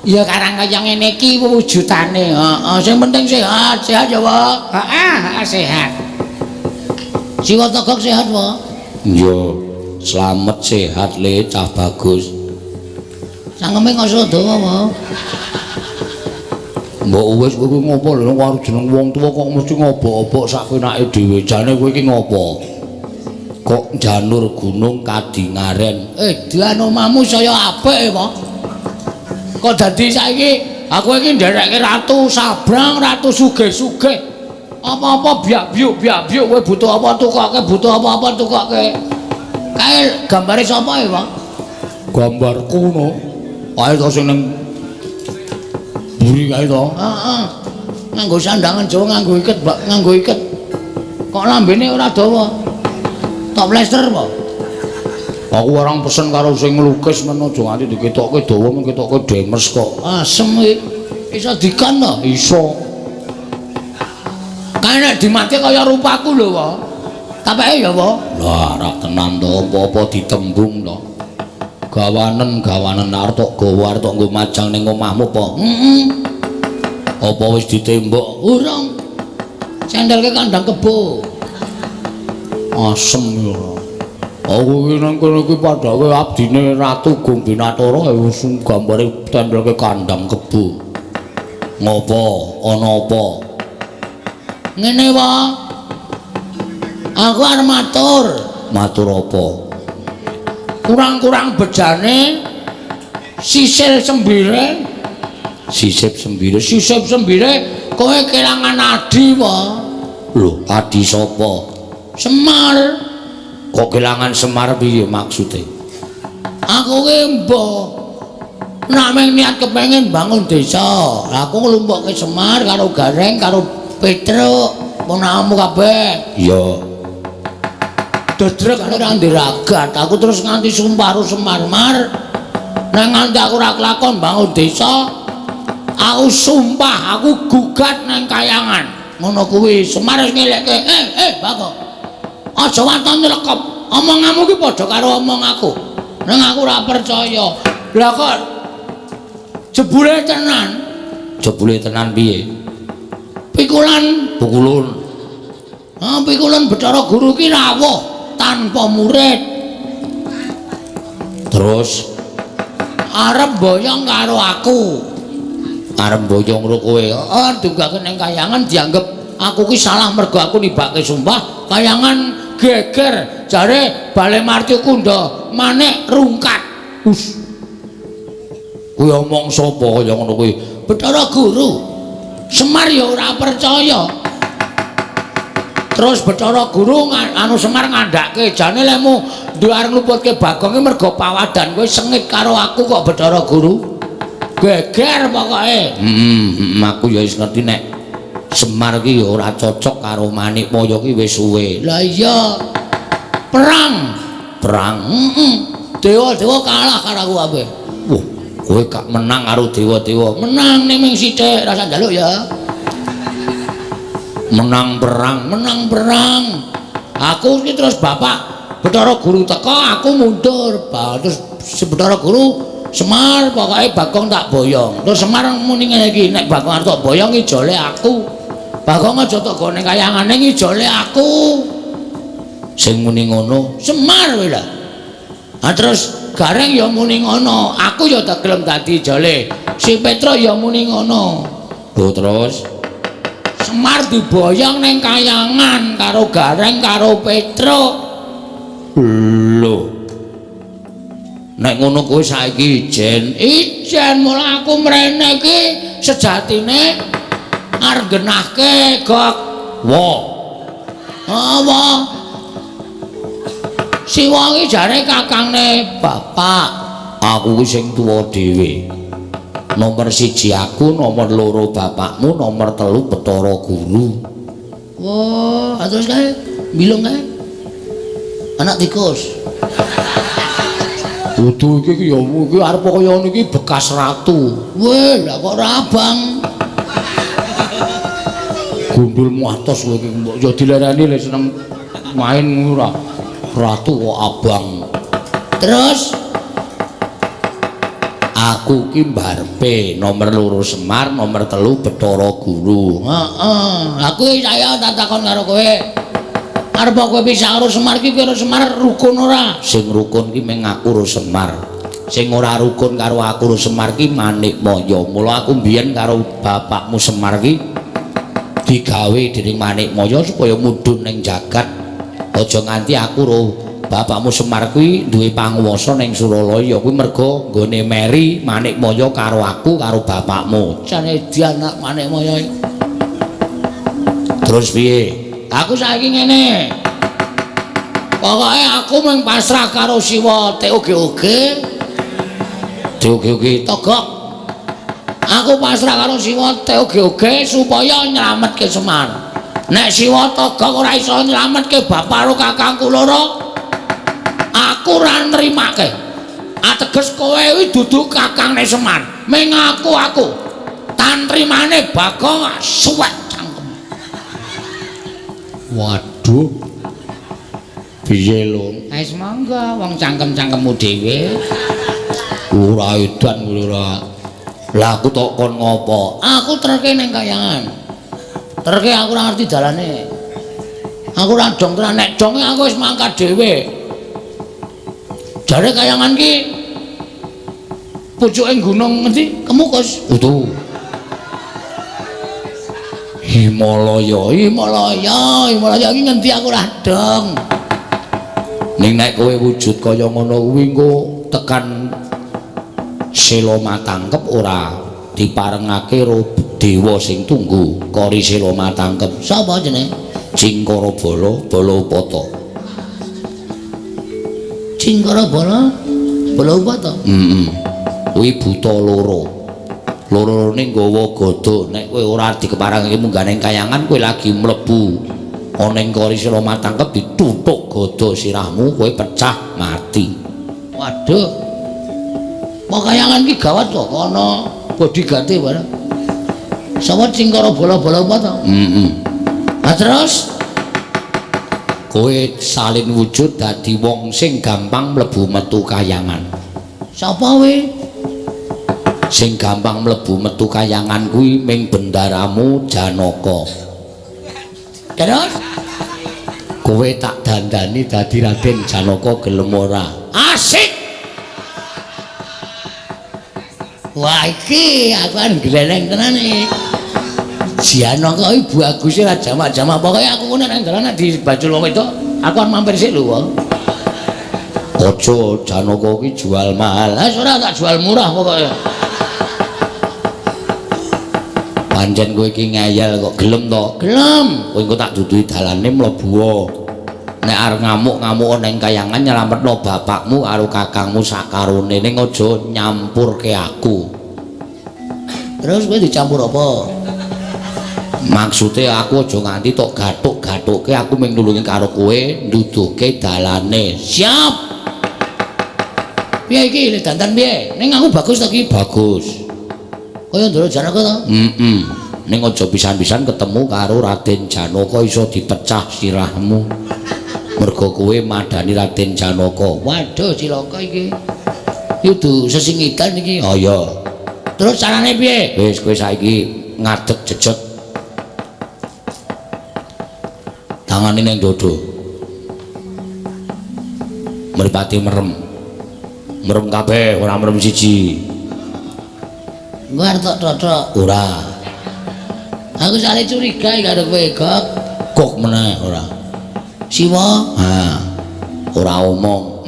Ya karang kaya ngene iki wujudane. Heeh, sing penting sehat, sehat ya, Wah. Heeh, sehat. Siwa Togok sehat, Wah? Iya, slamet sehat le cah bagus. Cangkeme kok dawa, Wah. Mbok wis kowe iki ngopo lho karo jeneng wong tuwa kok mesti ngobok-obok sak kenake dhewe. Jane kowe iki ngopo? Kok janur gunung kadingaren. Edan omahmu saya apik, Wah. Kok dadi saiki aku iki nderekke ratu sabrang, ratu sugih-sugih. Apa-apa biak-biuk biak-biuk kowe butuh apa tukoke, butuh apa-apa tukoke. Kae gambare sapa ya, Pak? Gambarku no. Kae to sing ning mburi kae to. Heeh. Nganggo sandangan Jawa, nganggo iket, Mbak, nganggo iket. Kok lambene ora dawa? Tok plester apa? Aku orang pesen karo sing nglukis men aja nganti diketokke dawa, men ketokke demes kok. Asem iki. Iso dikon to? Iso. Kae nek dimati kaya rupaku lho, Wa. Tapeke ya, Wa. Lah, ora tenan to, apa-apa ditembung to. Gawanen-gawanen arep tok gawa arep tok nggo majang ning omahmu apa? Heeh. Apa wis ditembok? Urung. Sendelke kandang kebo. Asem ya. Aku iki nang kene iki padake abdine Ratu Gombinatara wis gambare tendelke kandang kebo. Ngopo? Ana apa? Ngene, Wa. Aku arep matur. Matur apa? Kurang-kurang bejane sisil sembire, sisip sembire, sisip sembire kowe kelangan adi, Wa. Lho, adi sapa? Semar. Kok kelangan Semar piye maksude? Aku ki mbah nek mung niat kepengin bangun desa. Aku nglumpukke Semar karo Gareng karo Petruk, ponakanmu kabeh. Iya. Dedrek ora ndiragat. Aku terus nganti sumpah karo Semar, Mar. Nek nganti aku ora kelakon bangun desa, aku sumpah aku gugat nang kayangan. Ngono kuwi Semar wis ngelekke, Bagong. Aja waton nylekep. Omonganmu ki padha karo omong aku. Nang aku ora percaya. Lah kok jebule tenan. Jebule tenan piye? Pikulan pukulun. Ha, pikulan Bathara Guru ki rawuh tanpa murid. Terus arep boyong karo aku. Arep boyong karo kowe. Heeh, dunggake ning kayangan dianggep aku ki salah mergo aku nibake sumpah. Kayangan geger jare Bale Marti Kunda manik rungkat. Us. Kuwi omong sapa kaya ngono kuwi? Bathara Guru. Semar ya ora percaya. Terus Bathara Guru anu Semar ngandhake jane lemu duwe arep ngluputke Bagong ki mergo pawadan kowe sengit karo aku kok Bathara Guru. Geger pokoke. Heeh, aku ya wis ngerti nek Semar ki ya ora cocok karo Manikmaya ki wis suwe. Lah iya. Perang. Perang. Heeh. Dewa-dewa kalah karo aku kabeh. Wah, kowe gak menang karo dewa-dewa. Menang ning ming sithik, rasa njaluk ya. Menang perang, menang perang. Aku iki terus bapak Bathara Guru teka, aku mundur. Terus Bathara Guru Semar pokoke Bagong tak boyong. Terus Semar muni ngene iki, nek Bagong arep tak boyong ijole aku. Bagong aja tok gone kayangane ijole aku. Sing muni ngono Semar kuwi lho. Ha terus Gareng ya muni ngono, aku ya tak gelem dadi ijole. Si Petruk ya muni ngono. Lho terus Semar diboyong ning kayangan karo Gareng karo Petruk. Lho. Nek ngono kowe saiki ijen. Ijen mula aku mrene iki sejatine arep genahke Gok. Wa. Apa? Siwa iki jare kakangne bapak. Aku ki sing tuwa dhewe. Nomor 1 aku, nomor 2 bapakmu, nomor 3 Bathara Guru. Wah, terus kae bilung kae. Anak tikus. Kudu iki ya iki arep kaya ngono iki bekas ratu. Weh, lah kok ora abang. Gundulmu atos kowe iki mbok ya dilereni le seneng main ngono ora. Ratu kok abang. Terus aku ki mbarepe nomor 2 Semar, nomor 3 Bathara Guru. Heeh, aku saya tak takon karo kowe. Arep kowe pisah karo Semar ki karo Semar rukun ora? Sing rukun ki mung aku karo Semar. Sing ora rukun karo aku karo Semar ki Manikmaya. Mula aku mbiyen karo bapakmu Semar ki digawe dening Manikmaya supaya mudhun ning jagat. Aja nganti aku karo bapakmu Semar kuwi duwe panguwasa ning Suralaya kuwi merga nggone meri Manikmaya karo aku karo bapakmu. Jane anak Manikmaya. Terus piye? Aku saiki ngene. Pokoke aku mung pasrah karo Siwa TOGOG. TOGOG Togok. Aku pasrah karo Siwa TOGOG supaya nyelametke Semar. Nek Siwa Togok ora iso nyelametke bapak karo kakangku loro, aku ora nrimake. Ateges kowe kuwi dudu kakangne Semar. Ming aku. Tantrimane Bagong suwek cangkem. Waduh. Piye lho? Wis monggo wong cangkem-cangkemmu dhewe. Ora edan kuwi ora. Lah aku tok kon ngopo? Aku terke ning kayangan. Terke aku ora ngerti dalane. Aku ora dong tenan, nek donge aku wis mangkat dhewe. Jare kayangan ki pucuke gunung ngendi? Kemukus. Utuh. Himalaya, Himalaya, Himalaya iki ngendi aku ora dong. Ning nek kowe wujud kaya ngono kuwi engko tekan Sela Matangkep ora diparengake karo dewa sing tunggu kori Sela Matangkep. Sapa jenenge? Cingkara Bala, Bala Upata. Cingkara Bala, Bala Upata. Heeh. Kuwi buta loro. Loro-lorone nggawa gada. Nek kowe ora dikeparengake munggah ning kayangan kowe lagi mlebu ana ing kori Sela Matangkep dituthuk gada sirahmu kowe pecah mati. Waduh. Apa kayangan ki gawat kok ana bodyguard-e barang. Sapa Cingkara Bala Bala Upata? Heeh. Lah terus kowe salin wujud dadi wong sing gampang mlebu metu kayangan. Sapa kowe? Sing gampang mlebu metu kayangan kuwi ming bendaramu Janaka. Terus kowe tak dandani dadi Raden Janaka gelem ora? Asik. Wah iki aku kan gleleng tenan iki. Janaka iki baguse ra jamak-jamak. Pokoke aku ngono nang dalan dibajul wong wedok, aku kan mampir sik lho wong. Aja Janaka iki jual mahal. Lah ora tak jual murah pokoke. Pancen kowe iki ngeyel kok gelem to? Gelem. Kowe engko tak duduhi dalane mlebu. Nek arep ngamuk-ngamuk ning kayangan nyelametno bapakmu karo kakangmu sakarone ning aja nyampurke aku. Terus kowe dicampur apa? Maksude aku aja nganti tok gathuk-gathukke, aku mung nulungi karo kowe nduduhke dalane. Siap. Piye iki le dandan piye? Ning aku bagus to iki? Bagus. Kaya Ndara Janaka to? Heeh. Ning aja pisan-pisan ketemu karo Raden Janaka iso dipecah sirahmu. Mergo kowe madani Raden Janaka. Waduh cilaka iki. Iki kudu sesingitan iki. Oh iya. Terus carane piye? Wis kowe saiki ngadeg jejeg. Tangane ning dodo. Mripate merem. Merem kabeh, ora merem siji. Engko arep tok tothok. Ora. Aku sale curiga iki karo kowe, Gok. Gok meneh ora. Siwa? Ha. Ora omong.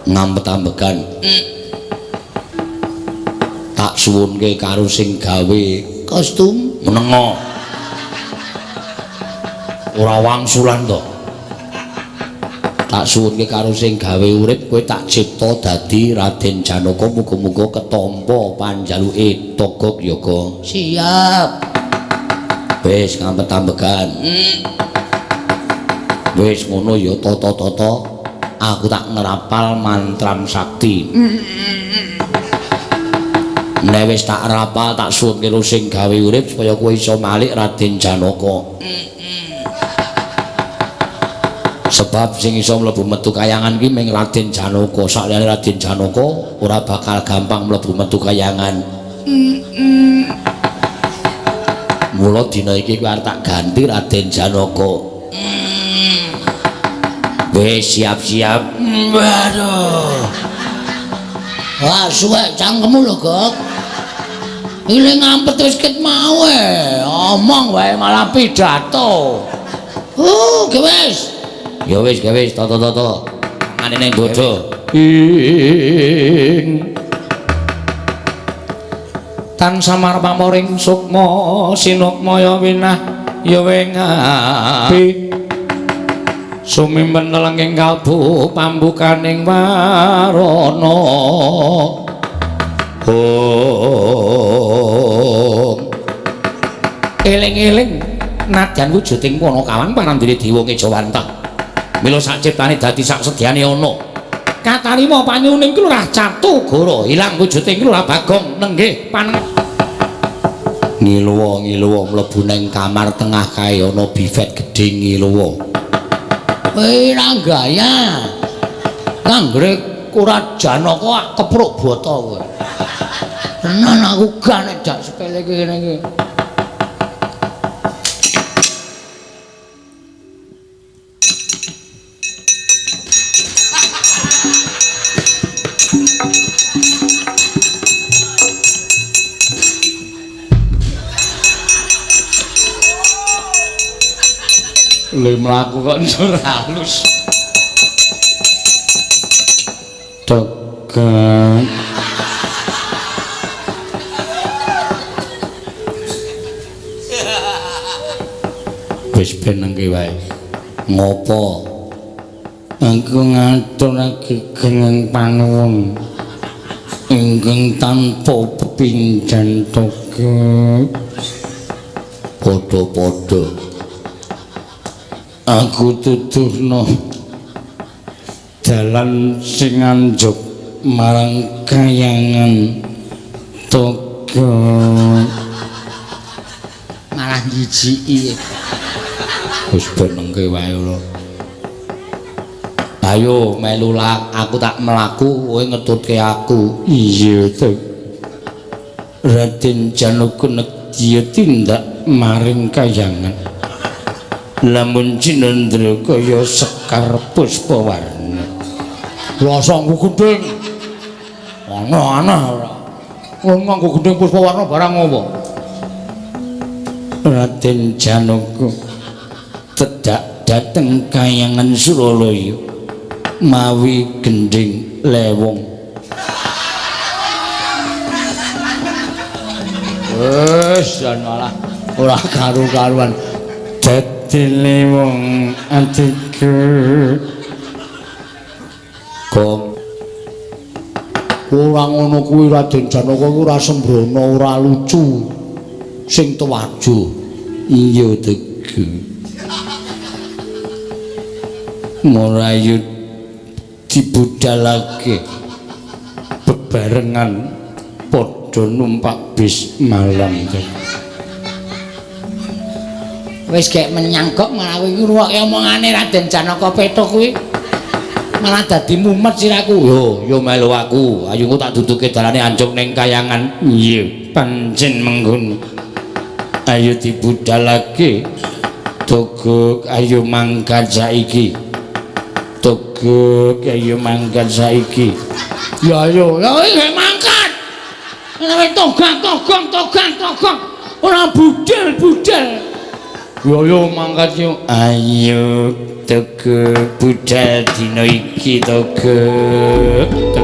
Ngampet-ambegan. Tak suwunke karo sing gawe kostum menengo. Ora wangsulan to. Tak suwunke karo sing gawe urip kowe tak cipta dadi Raden Janaka, muga-muga ketampa panjaluke Togog Yoga. Siap. Wis ngampet-ambegan. Wis ngono ya tata-tata, aku tak ngrapal mantram sakti. Nek wis tak rapal tak suwunke karo sing gawe urip supaya kowe iso malik Raden Janaka. Sebab sing iso mlebu metu kayangan ki ming Raden Janaka. Sakliyane Raden Janaka ora bakal gampang mlebu metu kayangan. Mula dina iki kowe arep tak ganti Raden Janaka. Wis siap-siap. Waduh. Wah, suwek cangkemmu lho, Gok. Ile ngampet wis ket mau e. Omong wae malah pidato. Ge wis. Ya wis, ge wis, toto-toto. Ngene ning bodho. Ing tan samar pamoring sukma sinukmaya winah ya wengabi sumimpen lenging kalbu pambukaning warana. Om eling-eling nadyan wujuding Panakawan parandene dewa ngejawantah. Mila sak ciptane dadi sak sedyane ana. Katarima panyuning Lurah Catugara ilang wujuding Lurah Bagong nenggih pan ngiluwa ngiluwa mlebu nang kamar tengah kae ana bifet gedhe ngiluwa. Kowe ra gaya. Anggere ora Janaka kepruk bata kowe. Tenan aku gak nek jak sepele kene iki. Lha mlaku kok njur halus. Tegan. Wis ben nengke wae. Ngopo? Aku ngaturake geneng panuwun ingkang tanpa pepindhan Togog. Padha-padha. Aku tuturno dalan sing anjuk marang kayangan Togog. Malah jijiki. Wis ben nengke wae lho. Ayo melu lak, aku tak mlaku kowe ngetutke aku. Iya to. Raden Janaka nedya tindak maring kayangan. Lamun cinendra kaya sekar puspawarna. Rasa nggo gendhing. Ana-ana ora. Wong nganggo gendhing puspawarna barang apa? Raden Janaka tedak dhateng kayangan Suralaya mawi gendhing lewong. Wis jan malah ora karu-karuan. Dadi lewong atiku. Gong. Ora ngono kuwi Raden Janaka kuwi ora sembrono, ora lucu. Sing tuwajo. Iya tegu. Merayu dibudalake bebarengan padha numpak bis malam. Wis gek menyang kok malah kowe ngrungokke omongane Raden Janaka Petuk kuwi malah dadi mumet siraku. Yo, yo melu aku. Ayo engko tak duduke dalane anjuk ning kayangan. Iya, pancen mengkono. Ayo dibudalake. Togog ayo mangkat saiki. Togog ayo mangkat saiki. Ya ayo, ya gek mangkat. Nek togang togang togang togang ora budal budal. Yo yo mangkat yo. Ayo Togok, budal dina iki Togok.